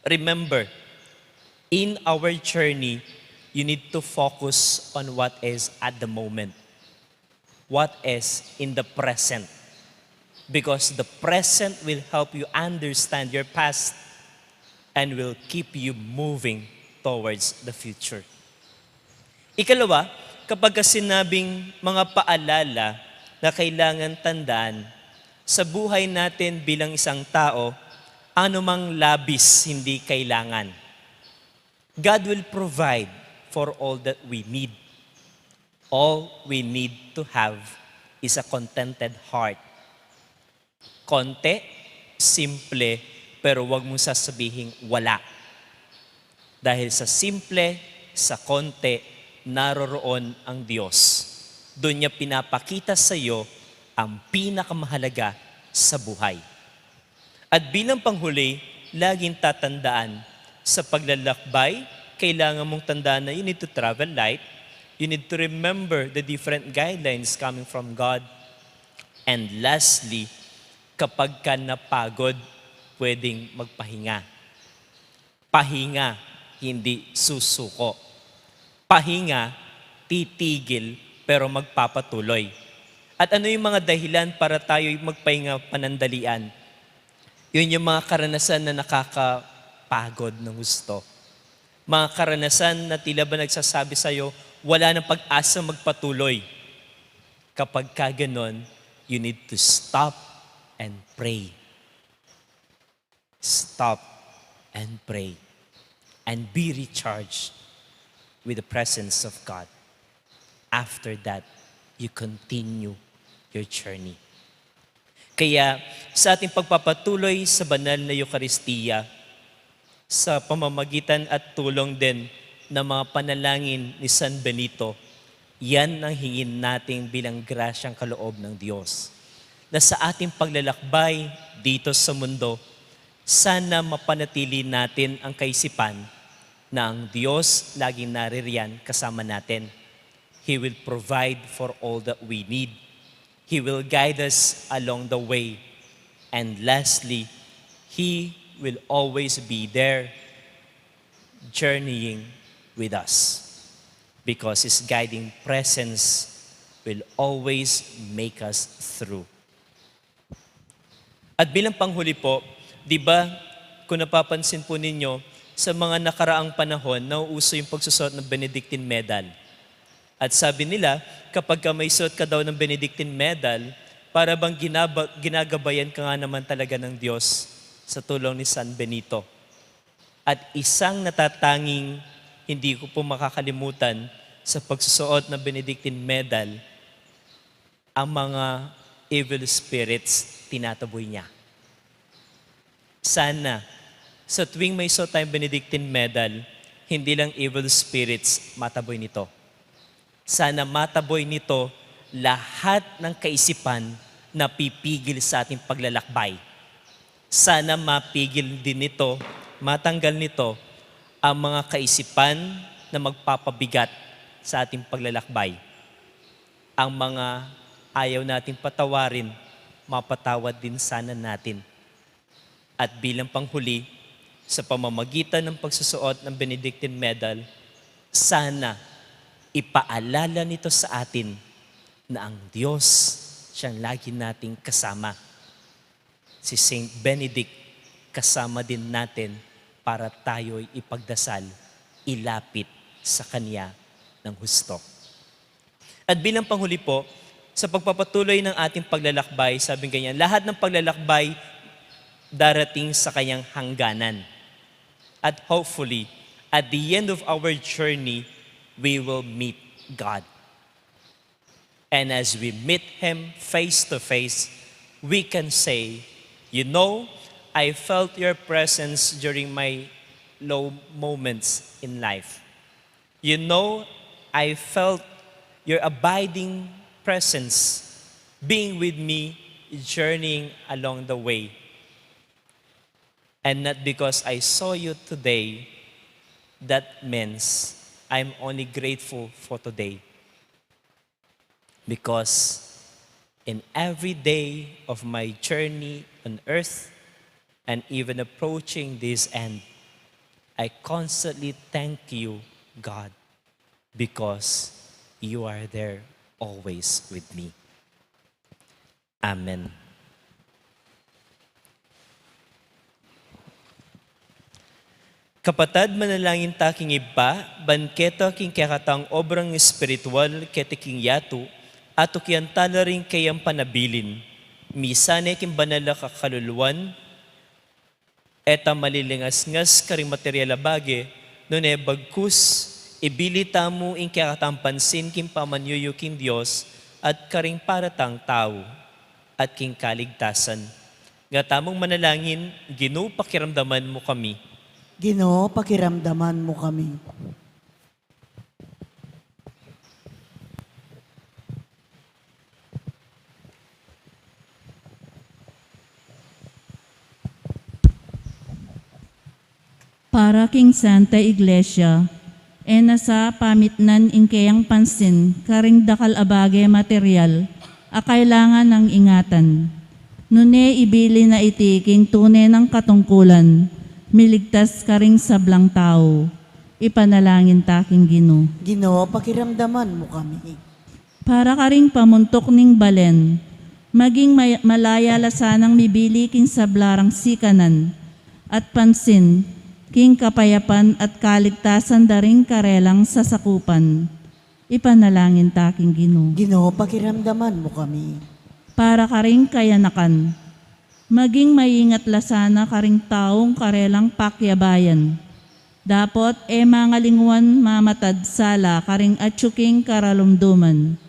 Remember, in our journey, you need to focus on what is at the moment, what is in the present. Because the present will help you understand your past and will keep you moving towards the future. Ikalawa, kapag ka sinabing mga paalala na kailangan tandaan, sa buhay natin bilang isang tao, anumang labis hindi kailangan. God will provide for all that we need. All we need to have is a contented heart. Konti, simple, pero wag mong sasabihing wala. Dahil sa simple, sa konti, naroroon ang Diyos. Doon niya pinapakita sa iyo ang pinakamahalaga sa buhay. At bilang panghuli, laging tatandaan, sa paglalakbay, kailangan mong tandaan na you need to travel light, you need to remember the different guidelines coming from God, and lastly, kapag ka napagod, pwedeng magpahinga. Pahinga, hindi susuko. Pahinga, titigil, pero magpapatuloy. At ano yung mga dahilan para tayo magpahinga panandalian? Yun yung mga karanasan na nakakapagod ng gusto. Mga karanasan na tila ba nagsasabi sa'yo, wala nang pag-asa magpatuloy. Kapag ka ganon, you need to stop and pray. Stop and pray and be recharged with the presence of God. After that, you continue your journey. Kaya sa ating pagpapatuloy sa banal na Eukaristiya, sa pamamagitan at tulong din na mga panalangin ni San Benito, yan ang hingin natin bilang grasyang kaloob ng Diyos. Na sa ating paglalakbay dito sa mundo, sana mapanatili natin ang kaisipan na ang Diyos laging naririyan kasama natin. He will provide for all that we need. He will guide us along the way. And lastly, He will always be there journeying with us, because His guiding presence will always make us through. At bilang panghuli po, di ba, kung napapansin po ninyo, sa mga nakaraang panahon, nauuso yung pagsusuot ng Benedictine medal. At sabi nila, kapag ka may suot ka daw ng Benedictine medal, para bang ginaba-, ginagabayan ka nga naman talaga ng Diyos sa tulong ni San Benito. At isang natatanging hindi ko po makakalimutan sa pagsusuot ng Benedictine medal, ang mga evil spirits tinataboy niya. Sana, sa tuwing may suot tayong Benedictine medal, hindi lang evil spirits mataboy nito. Sana mataboy nito lahat ng kaisipan na pipigil sa ating paglalakbay. Sana mapigil din nito, matanggal nito ang mga kaisipan na magpapabigat sa ating paglalakbay. Ang mga ayaw nating patawarin, mapatawad din sana natin. At bilang panghuli, sa pamamagitan ng pagsusuot ng Benedictine medal, sana ipaalala nito sa atin na ang Diyos, siyang lagi nating kasama. Si Saint Benedict, kasama din natin para tayo'y ipagdasal, ilapit sa Kanya ng husto. At bilang panghuli po, sa pagpapatuloy ng ating paglalakbay, sabi ganyan, lahat ng paglalakbay darating sa kanyang hangganan. At hopefully, at the end of our journey, we will meet God. And as we meet Him face to face, we can say, "You know, I felt your presence during my low moments in life. You know, I felt your abiding presence being with me, journeying along the way. And not because I saw you today, that means I'm only grateful for today. Because in every day of my journey on earth, and even approaching this end, I constantly thank you, God, because you are there always with me." Amen. Kapatad, manalangin ta king Ibpa, ban keta king kekatang obrang espiritual keti king yatu, atukian ta la ring keyang panabilin, misan e king banal a kakaluluan, e ta malilingasngas karing material a bage, nune bagkus, ibili tamu ing kekatang pansin king pamanyuyu king Dios at karing para tang tau, at king kaligtasan. Nga tamung manalangin, Ginu, pakiramdaman mu kami. Ginu, pakiramdaman mu kami. Para king Santa Iglesia, e na sa pamitnan ing keyang pansin karing dakal a bage material a kailangan nang ingatan. Nune ibili na iti king tune nang katungkulan, miligtas karing sablang tau. Ipanalangin ta king Ginu. Ginu, pakiramdaman mu kami. Para karing pamuntuk ning balen, maging may-, malaya la sanang mibili king sabla rang sikanan at pansin king kapayapan at kaligtasan da ring karelang sasakupan. Ipanalangin ta king Ginu. Ginu, pakiramdaman mu kami. Para karing kayanakan, maging maingat la sana karing taung karelang pakiabayan. Dapot e mangalingwan mamatad sala karing atyu king karalumduman.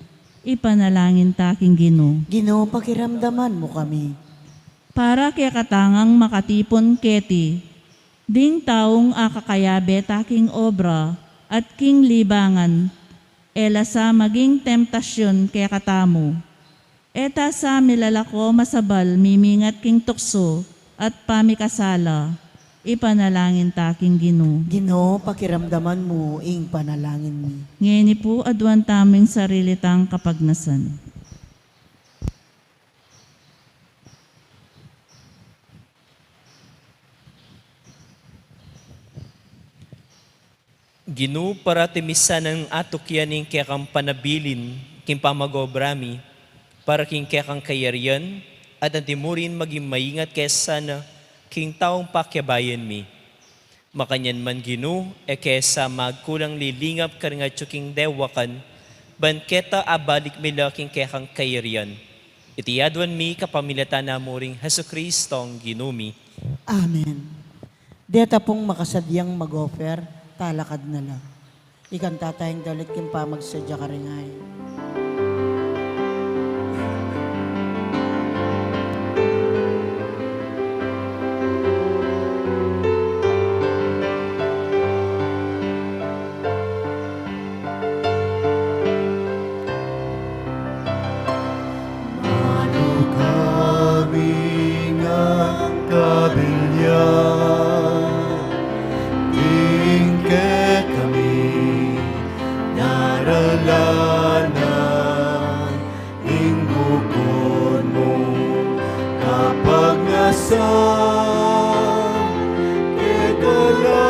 Ipanalangin ta king Ginu. Ginu, pakiramdaman mu kami. Para kekatang makatipun keti, ding taung akakayabe ta king obra, at king libangan, e la sa maging temptasyun kekatamu. E ta sa milalako masabal mimingat king tuksu at pamikasala, ipanalangin ta king Ginu. Ginu, pakiramdaman mu ing panalangin mi. Ngeni pu, aduan tamu ing sarili tang kapagnasan. Ginu, parati mi sanang atukyan ing kekang panabilin king pamag-obra mi, para king kekang kayarian, at antimurin maging maingat ke sana king taung pakiabayan mi. Makanyan man, Ginu, e ke sa magkulang lilingap karing atyu king dewakan, ban keta abalik mi la king kekang kayarian. Iti aduan mi kapamilatan na mu ring Jesucristong Ginu mi. Amen. Deta pung makasadyang mag-offer, talakad na la. Ikanta tayang dalit king pamagsadya karing ain. Manu kami ngan kabilyan, ding kekami naralanan ing bukun mung kapagnasan, keka la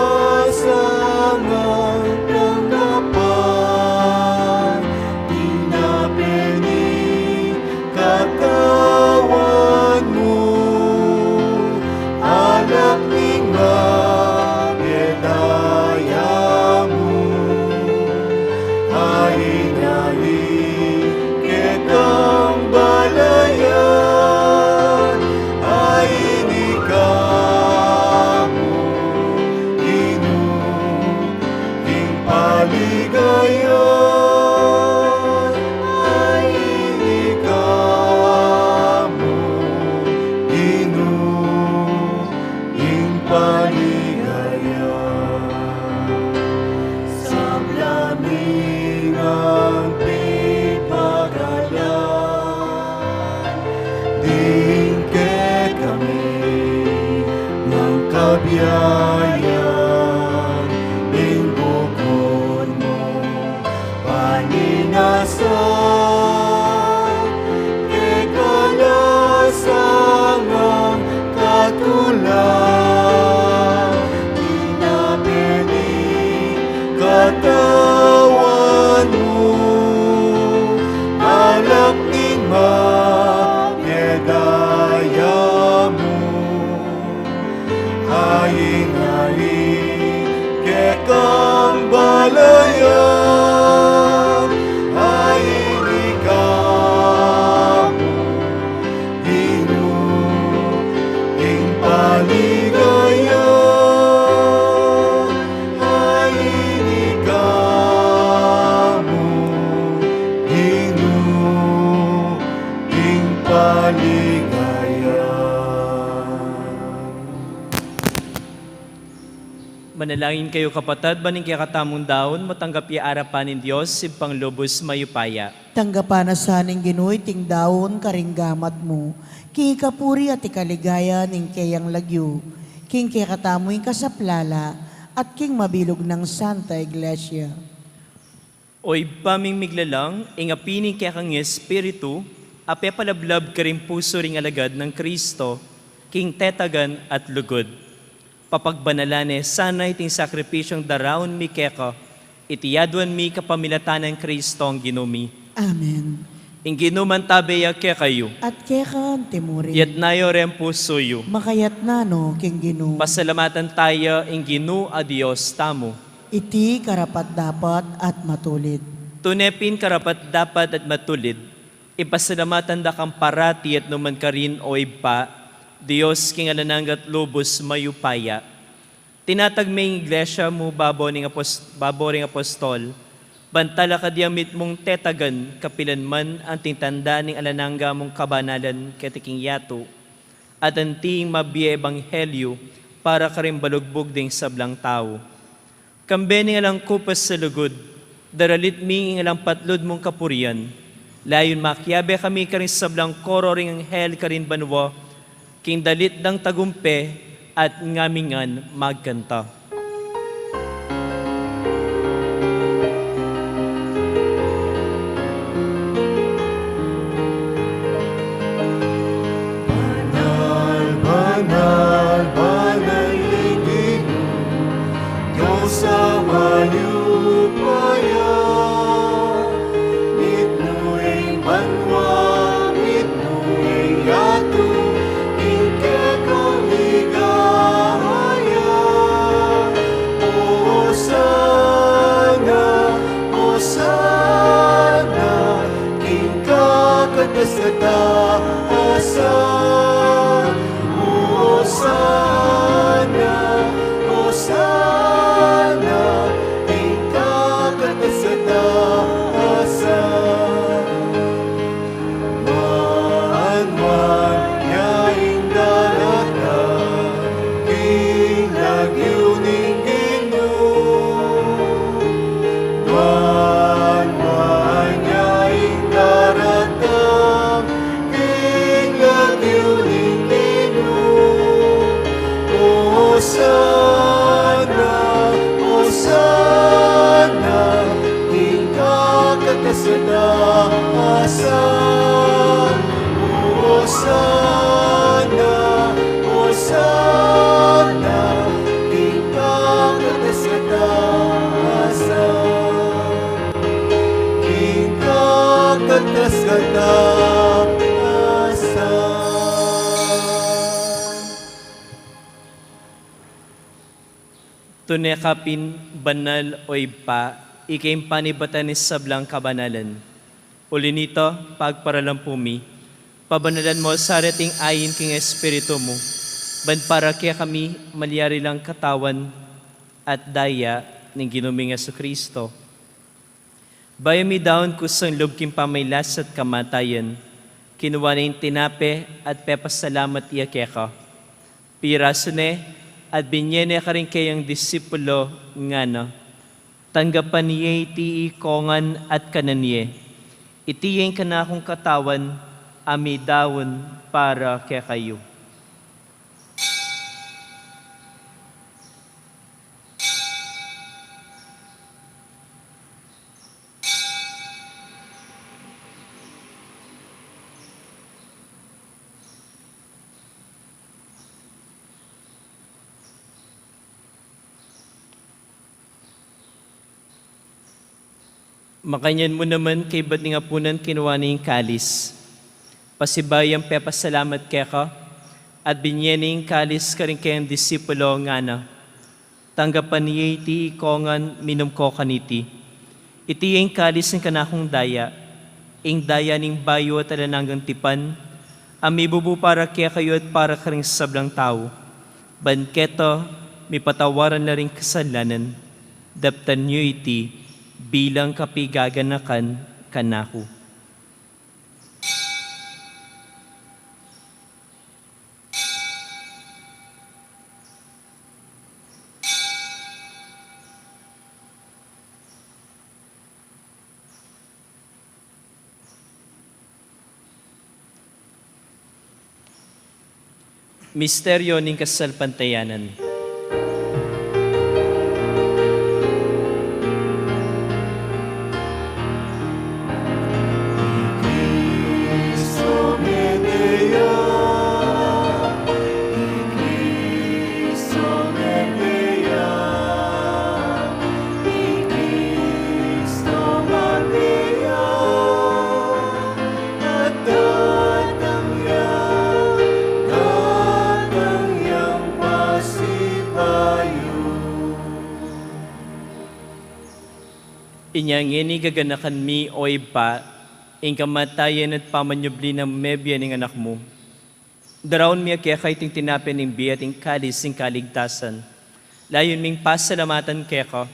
sangang tanggapan, ding peni katawan mu, alak ning mabie daya mu. Ain ali kekang balayan, ain ika mu Ginu ing paligayan, ain ika mu Ginu ing paligayan. Sabla mi ngan pipagalan, ding kekami ngan kabiayan, ing bukun mung paninasan, keka la sangang katulan, ding peni katawan mu, alak ning mabie daya mu. Ain ali kekang balayan, ain ika mu Ginu ing paligayan, ain ika mu Ginu ing paligayan. Manalangin kayu, kapatad, ban ing kekatamung daun matanggap ya arapan ning Dios, Ibpang lubus mayupaya. Tanggapan na sa ning Ginu iting daun karing gamat mu, king ikapuri at ikaligaya ning keyang lagyu, king kekatamu ing kasaplalan at king mabilug nang Santa Iglesia. O Ibpa ming miglalang, ing api ning kekang Espiritu a pepalablab karing pusu ring alagad nang Kristo, king tetagan at lugud, papagbanalan ne sana iting sakripisyung daraun mi keka, iti aduan mi kapamilatan nang Kristong Ginu mi. Amen. Ing Ginu mantabe ya kekayu. At keka antimurin. Yatna yu reng pusu yu. Makayatna no king Ginu. Pasalamatan taya ing Ginu a Dios tamu. Iti karapat-dapat at matulid. Tune pin karapat-dapat at matulid, ipasalamatan da kang parati at nukarin man, O Ibpa, Dios king alang angga at lubus mayupaya. Tinatag me ing Iglesia mu babo ning apos-, babo ring apostol, ban talakad yang mitmung tetagan kapilan man anting tanda ning alang angga mung kabanalan keti king yatu, at anting mabie ebanghelyu para karing balugbug ding sablang tau. Kambe ning alang kupas a lugud, daralit mi ing alang patlud mung kapurian. Layun makiabe kami karing sablang koro ring anghel karin banua, king dalit dang tagumpe at ngamingan magkanta. Banal, banal, banal ing Ginu, Dios a mayupaya. Mitmu ing banua, mitmu ing yatu, king kekang ligaya. Hosana, Hosana, king kakatas-katasan. Hosana, Hosana, king kakatas-katasan. Manuan ya ing daratang king lagyu ning Ginu. Manuan ya ing daratang king lagyu ning Ginu. Hosana, Hosana, king kakatas-katasan. Hosana, Hosana, king kakatas-katasan. King kakatas-katasan. Tune ka pin banal, o Ibpa, ika ing panibatan ning sablang kabanalan. Uli nita, pagparalan pu mi, pabanalan mu sa reting ain king Espiritu mu, ban para kekami malyari lang katawan at daya ning Ginu ming Jesucristo. Bayu midaun kusang lub king pamagkasakit at kamatayan, kinua ne ing tinape at pepasalamat ya keka. Pirasu ne at binye ne karing kayang disipulo, ngana: Tanggapan ye iti ikongan at kanan ye. Iti ya ing kanakung katawan a midaun para kekayu. Makanyan mu naman kaybat ning apunan, kinua ne ing kalis, pasibayu yang pepasalamat keka, at binye ne ing kalis karing kayang disipulo, ngana: Tanggapan ye iti ikongan, minum ko kaniti. Iti ya ing kalis ning kanakung daya, ing daya ning bayu at alang anggang tipan, a mibubu para kekayu at para karing sablang tau. Ban keta mipatawaran la ring kasalanan, daptan yu iti bilang kapigaganakan kanaku. Misteryo ning kasalpantayanan. At datang ya, datang yang pasibayu. Inya ngeni gaganakan mi, o Ibpa, ing kamatayan at pamanyubli nang mebie ning Anak mu. Daraun mi keka iting tinape ning bie at ing kalis ning kaligtasan. Layun ming pasalamatan keka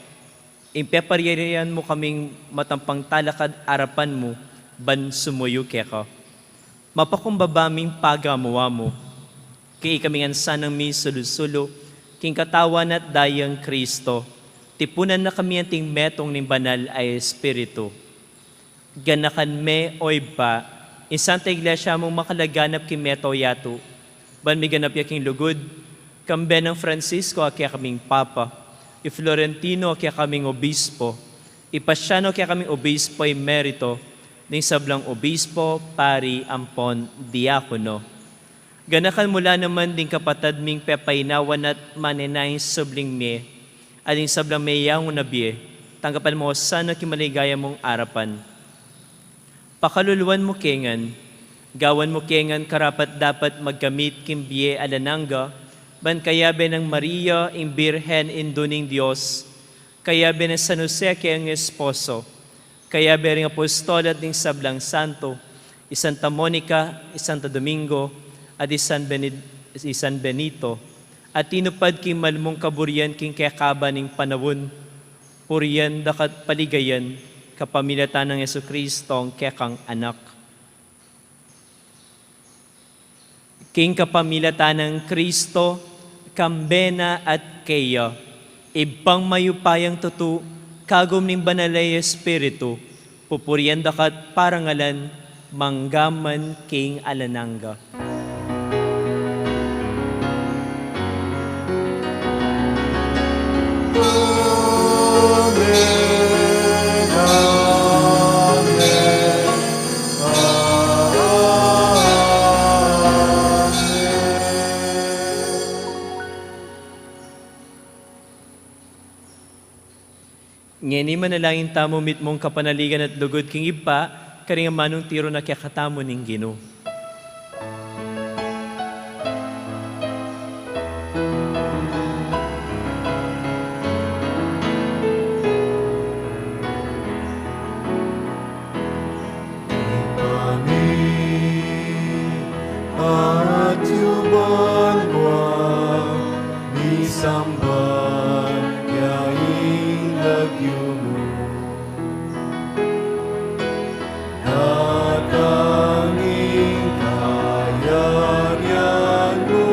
ing peparyarian mu kaming matampang talakad arapan mu ban sumuyu keka. Mapakumbaba ming pagamu-amu, king ikami ngan sanang misulu-sulu king katawan at dayang Kristo, Tipunan na kami anting metung ning Banal a Espiritu. Ganakan me, o Ibpa, ing Santa Iglesia mung makalaganap king meto yatu, ban miganap ya king lugud, kambe nang Francisco a kekaming Papa, i Florentino a kekaming Obispo, i Pasiano a kekaming Obispo emerito, ding sablang obispo, pari, ampon diakono. Ganakan mu la naman ding kapatad ming pepainawan at manenaya ing subling mie, at ding sablang meyangu na bie, tanggapan mu la sana king maligaya mung arapan. Pakaluluan mu ke ngan, gawan mu ke ngan karapat-dapat magkamit king bie alang angga, ban kayabe nang Maria, ing Birhen, Indu ning Dios, kayabe nang San Jose a kayang esposo, kayabe ring apostol at ding sablang santo, i Santa Monica, i Santo Domingo, at i San Bened-, i San Benito, a tinupad king malmung kaburian king kekaba ning panaun, purian da ka at paligayan, kapamilatan nang Jesucristo a kekang Anak. King kapamilatan nang Kristo, kambe na at keya, Ibpang mayupayang tutu, kagum ning Banal a Espiritu, pupurian da ka at parangalan, mangga man king alang angga. Ngeni manalangin tamu mitmung kapanaligan at lugud king Ibpa, karing amanung tiru na kekatamu ning Ginu. Ibpa mi, atyu banua, misamban ya ing lagyu mu. Datang ing kayarian mu,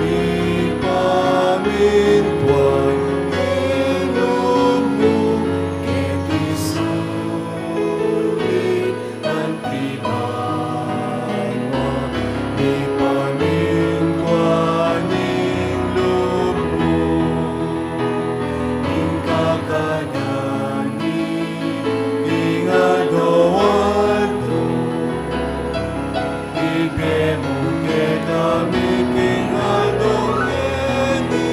mipamintuan ing lub mu, keti sulip anti banua, mipamintuan ing lub mu, ing kakanan mi king aldo-aldo, ibie mu kekami king aldo ngeni,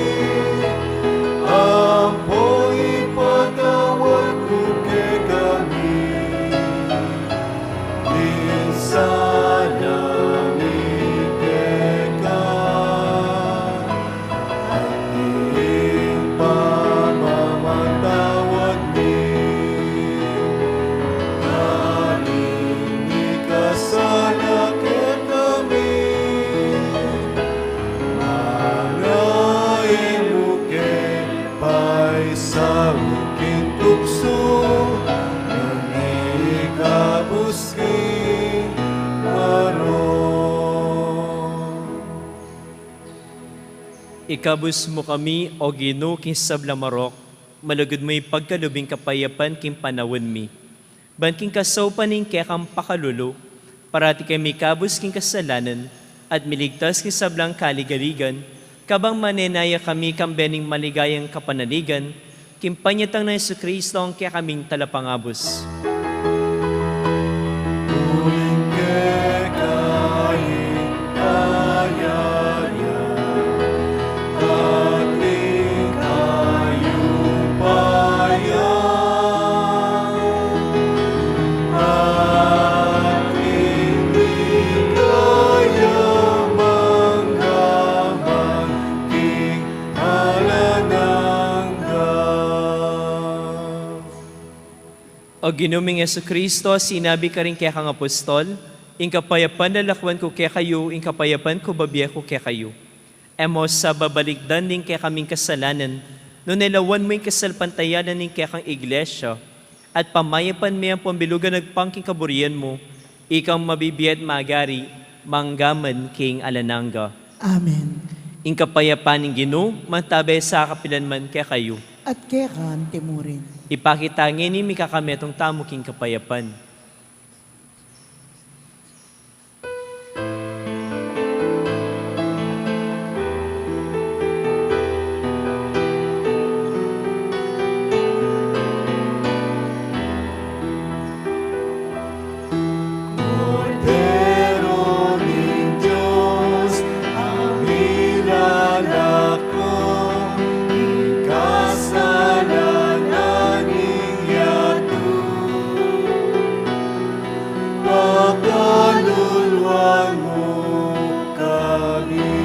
ampo ipatawad mu kekami ing sala mi keka, anti ing pamamatawad mi karing mikasala kekami, manga e mu ke paisaul king tuksu, nune ikabus king marok. Ikabus mu kami, O Ginu, king sablang marok, malugud mu ipagkalub ing kapayapan king panaun mi. Ban king kasaupan ning kekang pakalulu, parati kami mikabus king kasalanan at miligtas king sablang kaligaligan, kabang manenaya kami kambe ning maligayang kapanaligan, king panyatang nang Jesucristo a kekaming Talapangabus. Uling keka ing kayarian, at ing kayupayan, at ing ligaya mangga man king alang angga. O Ginu ming Jesucristo, sinabi karing kekang apostol, ing kapayapan lalakuan ku kekayu, ing kapayapan ku bibie ku kekayu. E mu sa babalikdan ding kekaming kasalanan, nune lawan mu ing kasalpantayanan ning kekang Iglesia, at pamayapan me ampon bilugan agpang king kaburian mu, ikang mabibie at magari, mangga man king alang angga. Amen. Ing kapayapan ning Ginu mantabe sa kapilan man kekayu. At keka antimurin. Ipakit ta ngeni mikametung tamu king kapayapan. Kordero ning Dios, a milalako king kasalanan ning yatu, pakaluluan mu kami.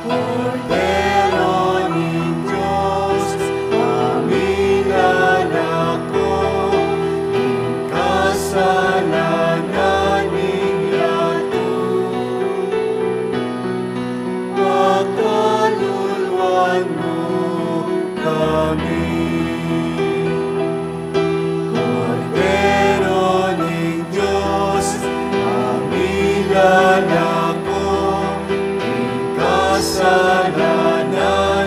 Kordero ning Dios, a milalako king kasalanan ning yatu, pakaluluan mu kami. Kordero ning Dios, a milalako king kasalanan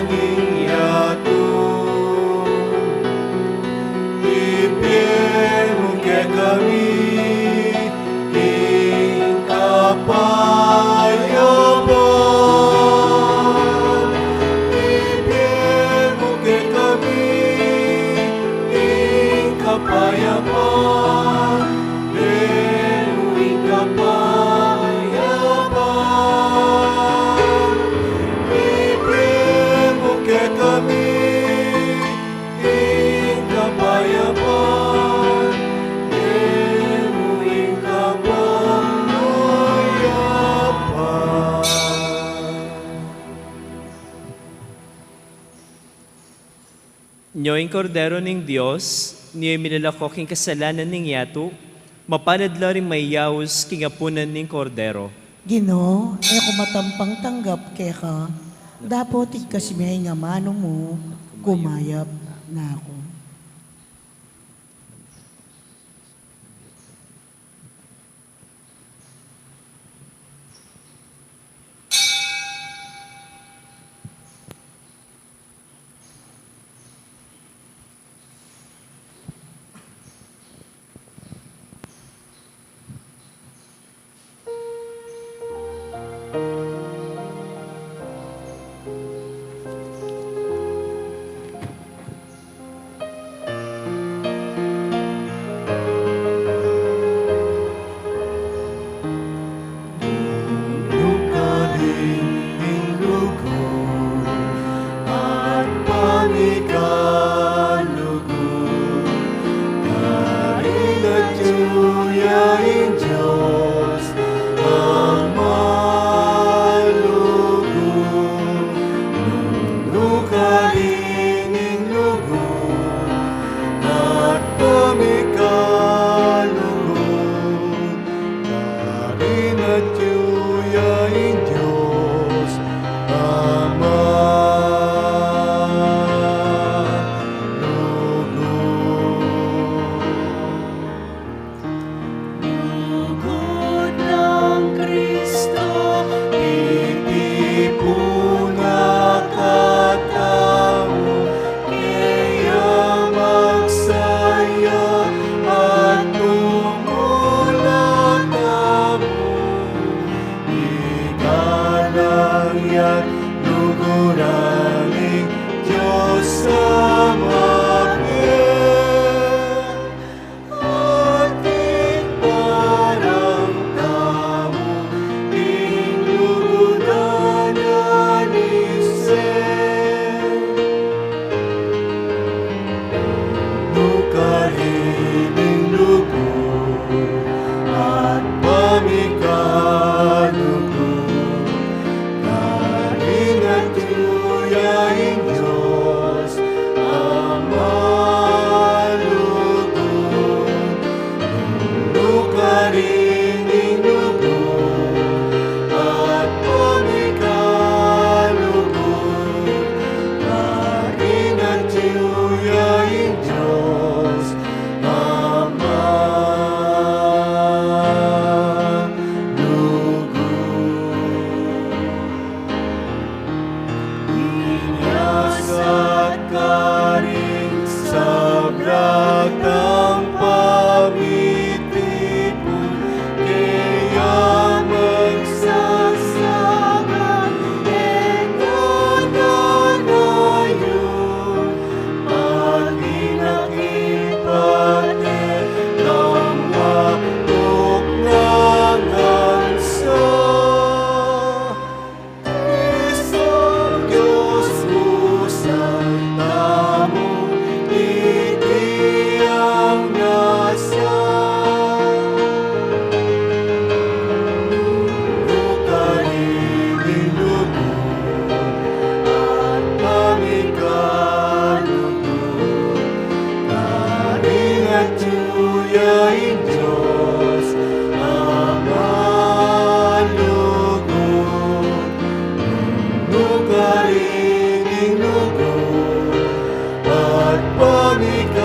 ning yatu, ibie mu kekami ing kapayapan. Ibie mu kekami ing kapayapan. Ibie mu ing kapayapan. Ibie mu kekami ing kapayapan, ibie mu ing kapayapan. Nyo ing Kordero ning Dios, nyo ing milalako king kasalanan ning yatu, mapalad la ring mayaus king apunan ning Kordero. Ginu, e ku matampang tanggap keka, dapot igkas me ing amanu mu, kumayap na ku. Datang pamitipun, kaya magsasabi, "Ito na ngayon, pati na ipate, ng wakok na ngansa." Isang Diyos pusang tamu, iti ang nasa. Lukaligin lugud at pamikalugud. Karing atyu ya ing Diyos a malugud. Nung karing lugud at pamikalugud,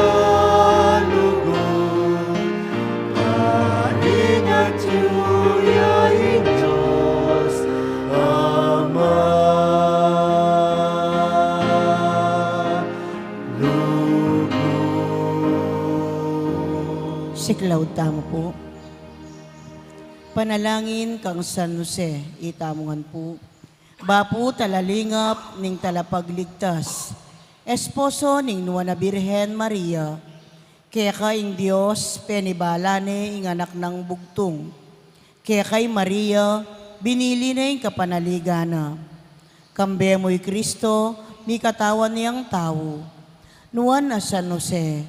karing atyu ya ing Diyos a malugud. Siklaud tamu pu. Panalangin kang San Jose, itamu ngan pu. Bapu talalingap ning talapagligtas, esposo ning Nuan a Birhen Maria, keka ing Dios penibala ne ing anak nang bugtung. Keka i Maria, binili ne ing kapanaligan na. Kambe mu i Kristo, mikatawan yang tau. Nuan a San Jose,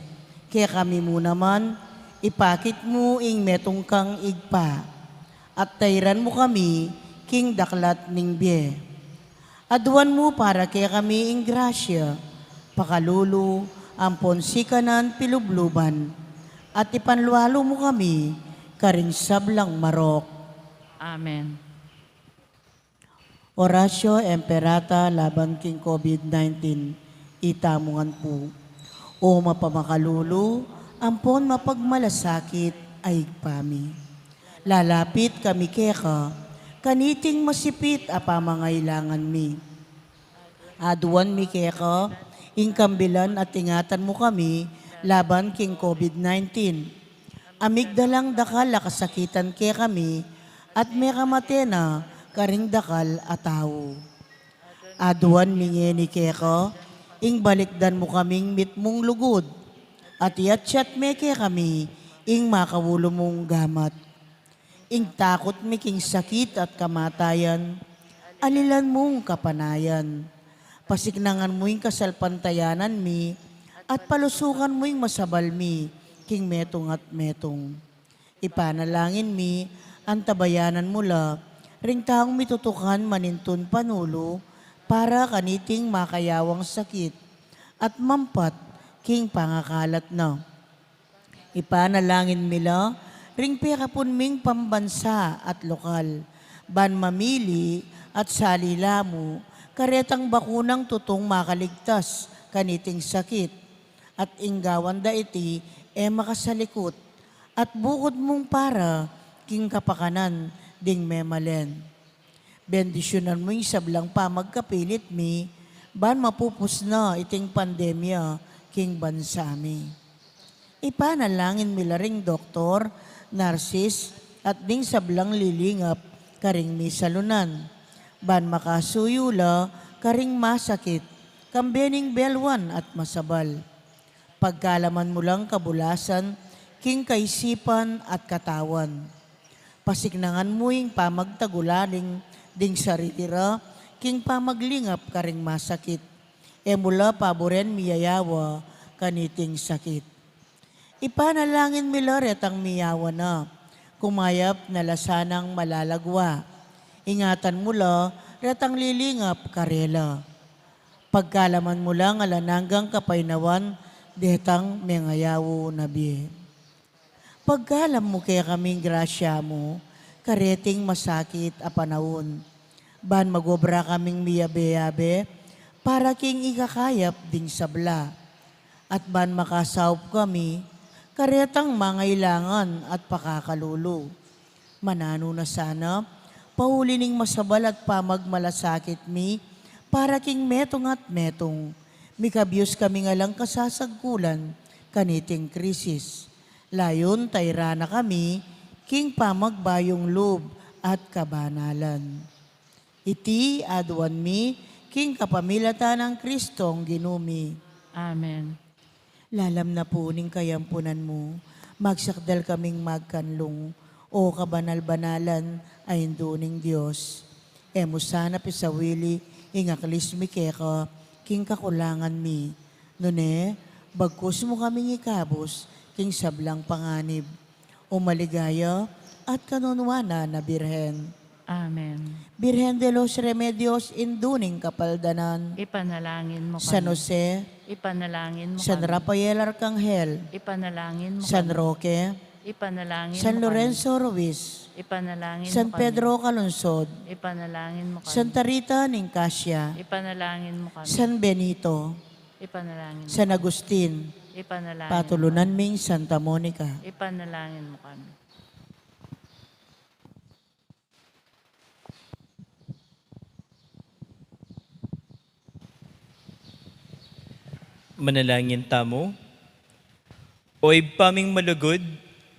kekami mu naman, ipakit mu ing metung kang Ibpa, at tairan mu kami king daklat ning bie. Aduan mu para kekami ing grasya, pakalulu, ampon sikanan pilubluban, at ipanlualu mu kami karing sablang marok. Amen. Oratio Imperata laban king COVID nineteen, itamu ngan pu. O mapamakalulu, ampon mapagmalasakit a Ibpa mi. Lalapit kami keka, kaniting masipit a pamangailangan mi. Aduan mi keka, ing kambilan at ingatan mu kami, laban king COVID nineteen. Amigdalang dakal a kasakitan kekami, at mekamate na karing dakal a tau. Aduan mi ngeni keka, ing balikdan mu kaming mitmung lugud, at iyatyat me kekami, ing makaulu mung gamat. Ing takut mi king sakit at kamatayan, alilan mung kapanayan. Pasiknangan mu ing kasalpantayanan mi, at palusukan mu ing masabal mi, king metung at metung. Ipanalangin mi, antabayanan mu la, ring taung mitutukan manintun panulu, para kaniting makayawang sakit, at mampat king pangakalat na. Ipanalangin mi la, ring pekapun ming pambansa at lokal, ban mamili at salila mu, karetang bakunang tutung makaligtas, kaniting sakit, at ing gawan da iti, e makasalikut, at bukud mung para, king kapakanan, ding memalen. Bendisyunan mu ing sablang pamagkapilit mi, ban mapupus na iting pandemya king bansa mi. Ipanalangin mi la ring doktor, narsis, at ding sablang lilingap karing misalunan, ban makasuyu la karing masakit, kambe ning belwan at masabal. Pagkalaman mu lang kabulasan, king kaisipan at katawan. Pasiknangan mu ing pamagtagulaling ding sarili ra, king pamaglingap karing masakit. E mu la paburen miyayawa kaniting sakit. Ipanalangin mi la retang miyawa na, kumayap na la sanang malalagwa. Ingatan mu la retang lilingap karela. Pagkalaman mu lang alang anggang kapaynawan detang mengayaw na bie. Pagkalam mu kekami ing grasya mu, kareting masakit a panaun. Ban magobra kaming miyabe-yabe, para king ikakayap ding sabla. At ban makasaup kami, karetang mangailangan at pakakalulu. Mananu na sana, pauli ning masabal at pamagmalasakit mi, para king metung at metung. Mikabyus kami ngan lang kasasagkulan, kaniting krisis. Layun tairan na kami king pamagbayung lub at kabanalan. Iti aduan mi king kapamilatan nang Kristong Ginu mi. Amen. Lalam na pu ning kayampunan mu, magsakdal kaming magkanlung, O kabanal-banalan a Indu ning Dios. E mu sana pisawili ing aklis mi keka king kakulangan mi. Nune, bagkus mu kaming ikabus king sablang panganib, O maligaya at kanunuanan a Birhen. Amen. Birhen de los Remedios, Indu ning Kapaldanan. Ipanalangin mo kami. San Jose. Ipanalangin mo kami. San Rafael Arkanghel. Ipanalangin mo kami. San Roque. Ipanalangin mo kami. San Lorenzo Ruiz. Ipanalangin mo kami. San Pedro Calungsod. Ipanalangin mo kami. Santa Rita ning Casia. Ipanalangin mo kami. San Benito. Ipanalangin mo kami. San Agustin. Ipanalangin mo kami. Patulunan ming Santa Monica. Ipanalangin mo kami. Manalangin tamu. O Ibpa ming malugud,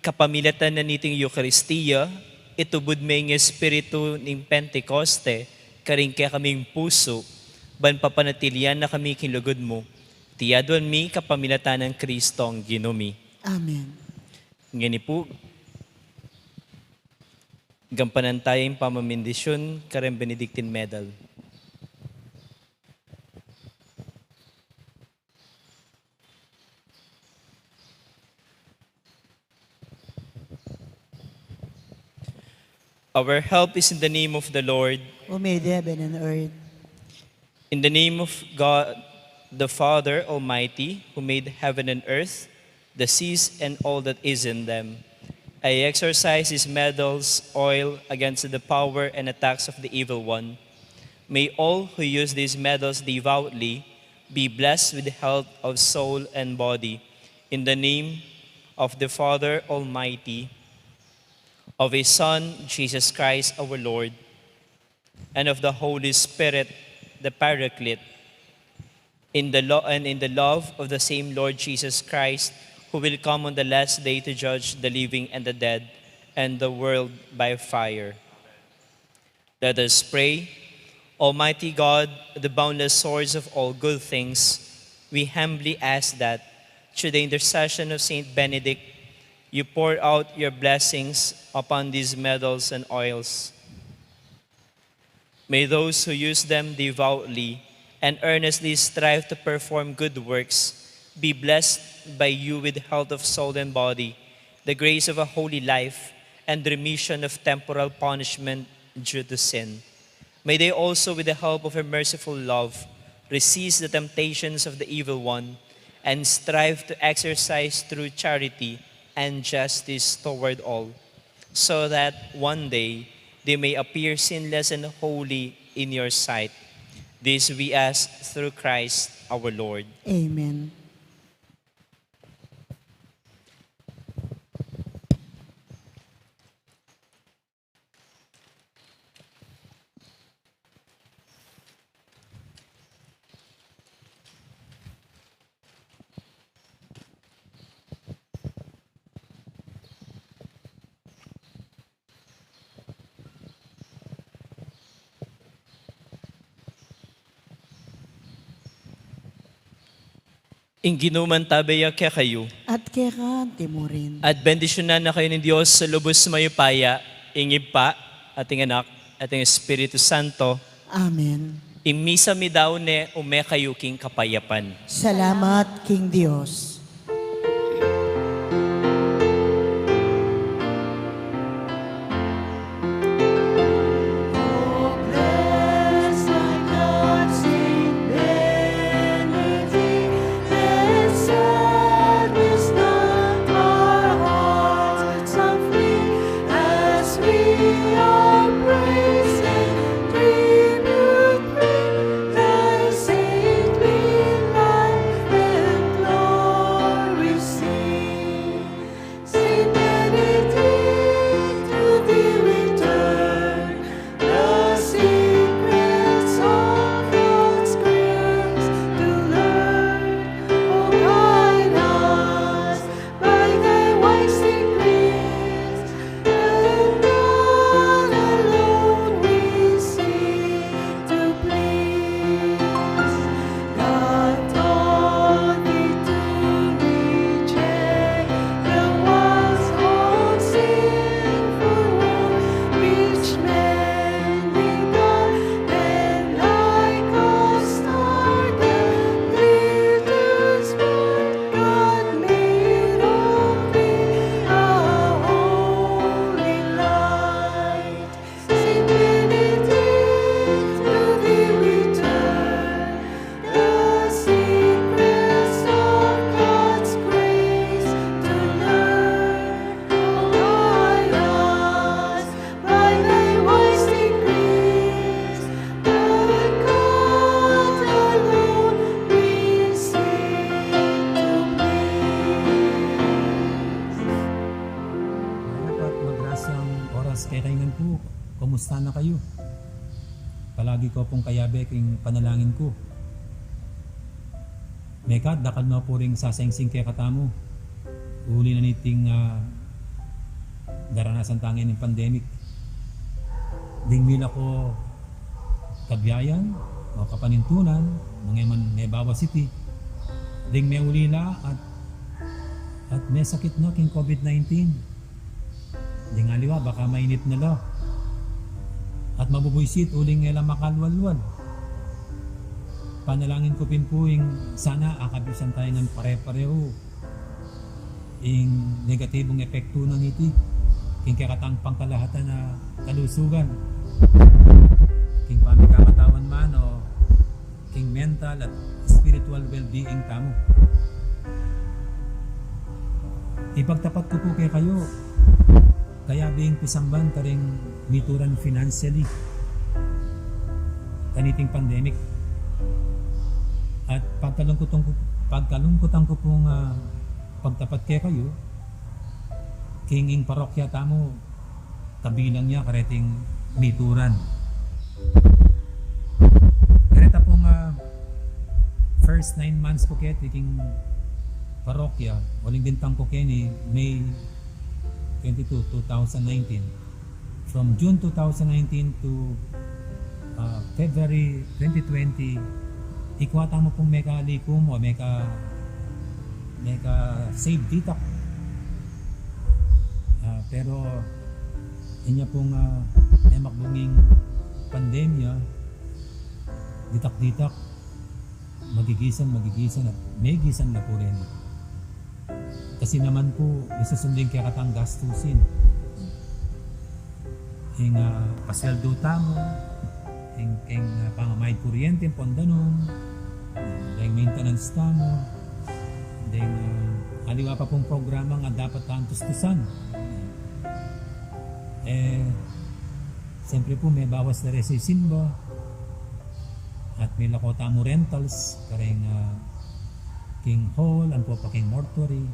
kapamilatan na niting Eukaristia, itubud me ing Espiritu ning Pentecoste karing kekaming pusu, ban papanatilian na kami king lugud mu. Iti aduan mi kapamilatan nang Kristong Ginu mi. Amen. Ngeni pu, gampanan taya ing pamambendisyun kareng Benedictine Medal. Our help is in the name of the Lord. Who made heaven and earth. In the name of God, the Father Almighty, who made heaven and earth, the seas and all that is in them, I exercise these medals oil against the power and attacks of the evil one. May all who use these medals devoutly be blessed with health of soul and body, in the name of the Father Almighty, of his Son, Jesus Christ our Lord, and of the Holy Spirit, the Paraclete, in the lo-, and in the love of the same Lord Jesus Christ, who will come on the last day to judge the living and the dead, and the world by fire. Let us pray. Almighty God, the boundless source of all good things, we humbly ask that, through the intercession of Saint Benedict, you pour out your blessings upon these medals and oils. May those who use them devoutly and earnestly strive to perform good works be blessed by you with health of soul and body, the grace of a holy life, and remission of temporal punishment due to sin. May they also, with the help of your merciful love, resist the temptations of the evil one and strive to exercise true charity and justice toward all, so that one day they may appear sinless and holy in your sight. This we ask through Christ our Lord. Amen. Ing Ginu mantabe ya kekayu. At keka anti mu rin. At bendisyunan na kayu ning Dios a lubus mayupaya, ing Ibpa, at ing Anak, at ing Espiritu Santo. Amen. Ing misa mi dau ne, ume kayu king kapayapan. Salamat king Dios. Kumusta na kayu? Palagi ko pung kayabe king panalangin ku. Mekad dakal no pu ring sasangsing kekatamu uli na niting, ah, daranasan tang pandemic. Ding mila ko kabiayan o kapanintunan, mangeman mebawas iti. Ding meulila at, at mesakit na king COVID nineteen. Ding aliwa, baka mainit na la. At mabubuisit uling e la makalwalwal. Panalangin ku pin pu ing sana akabisan tayu ngan pare-parehu ing negatibung epektu na niti king kekatang pangkalahatan a kalusugan, king pamikakatawan man o king mental at spiritual well-being tamu. Ipagtapat ku pu kekayu, kayabe ing pisamban karing mituran financially kaniting pandemic. At pagkalungkutan ku, pagkalungkutan ku pung, ah, pagtapat kekayu, king ing parokya tamu, kabilang ya kareting mituran. Kareta pung, ah, first nine months ku keti king parokya, uling bintang ku keni May twenty-two, two thousand nineteen. From June two thousand nineteen to, ah, February twenty twenty, ikwa tamu pung mekalikum o meka, meka-save ditak. Ah, pero inya pung, ah, memakbung ing pandemya, ditak-ditak, magigisan, magigisan, at megisan na pu reni. Kasi naman pu, isusundu ing kekatang gastusin. Ing, ah, pasweldu tamu, ing, ing, ah, pamamayad kuryente, ing pon danum, ing maintenance tamu, ing, ah, aliwa pa pung programa a dapat tang tustusan. E, siyempre pu, mebawas na reng sisimba. At milako tamu rentals, kareng, ah, king hall, ampo pa king mortuary.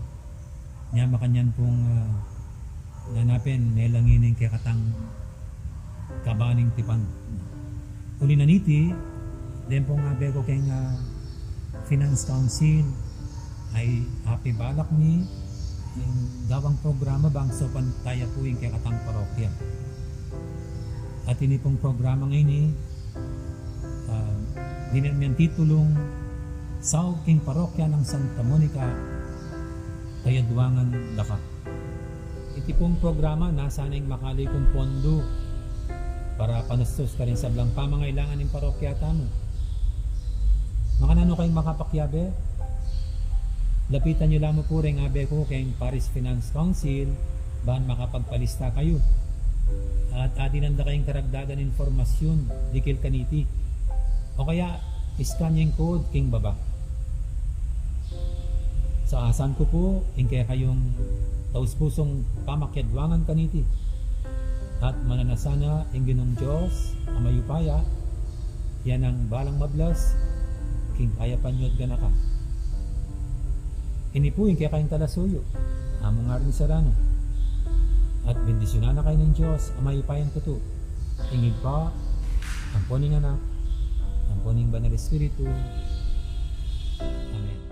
Nya makanyan pung, ah, nanu pin, melangin ing kekatang kabaning tipan. Uli na niti, deng pung abe ku keng, ah, Finance Council, a apibalak mi ing gawang programa bang saupan taya pu ing kekatang parokya. At ini pung programa ngeni, ah, dinan mi titulung Saup king Parokya nang Santa Monica, Kayadwangan, Daka. Iti pung programa, nasa na ing makalikum pondu para panustus karing sablang pamangailangan ning parokya tamu. Makananu kayung makapakiabe? Lapitan yu la mu pu reng abe ku keng Parish Finance Council, ban makapagpalista kayu. At adinan da kayung karagdagan impormasyun dikil kaniti. O kaya, scan yu ing code king baba. Saasan ku pu ing kekayung taus-pusung pamakiadwangan kaniti. At mananasana ing Ginung Dios a mayupaya, ya nang balang mablas king kayapan yu at ganaka. Ini pu ing kekayung talasuyu, Among Arnie Serrano. At bendisyunan na kayu ning Dios a mayupayang tutu, ing Ibpa, ampo ning Anak, ampo ning Banal Espiritu. Amen.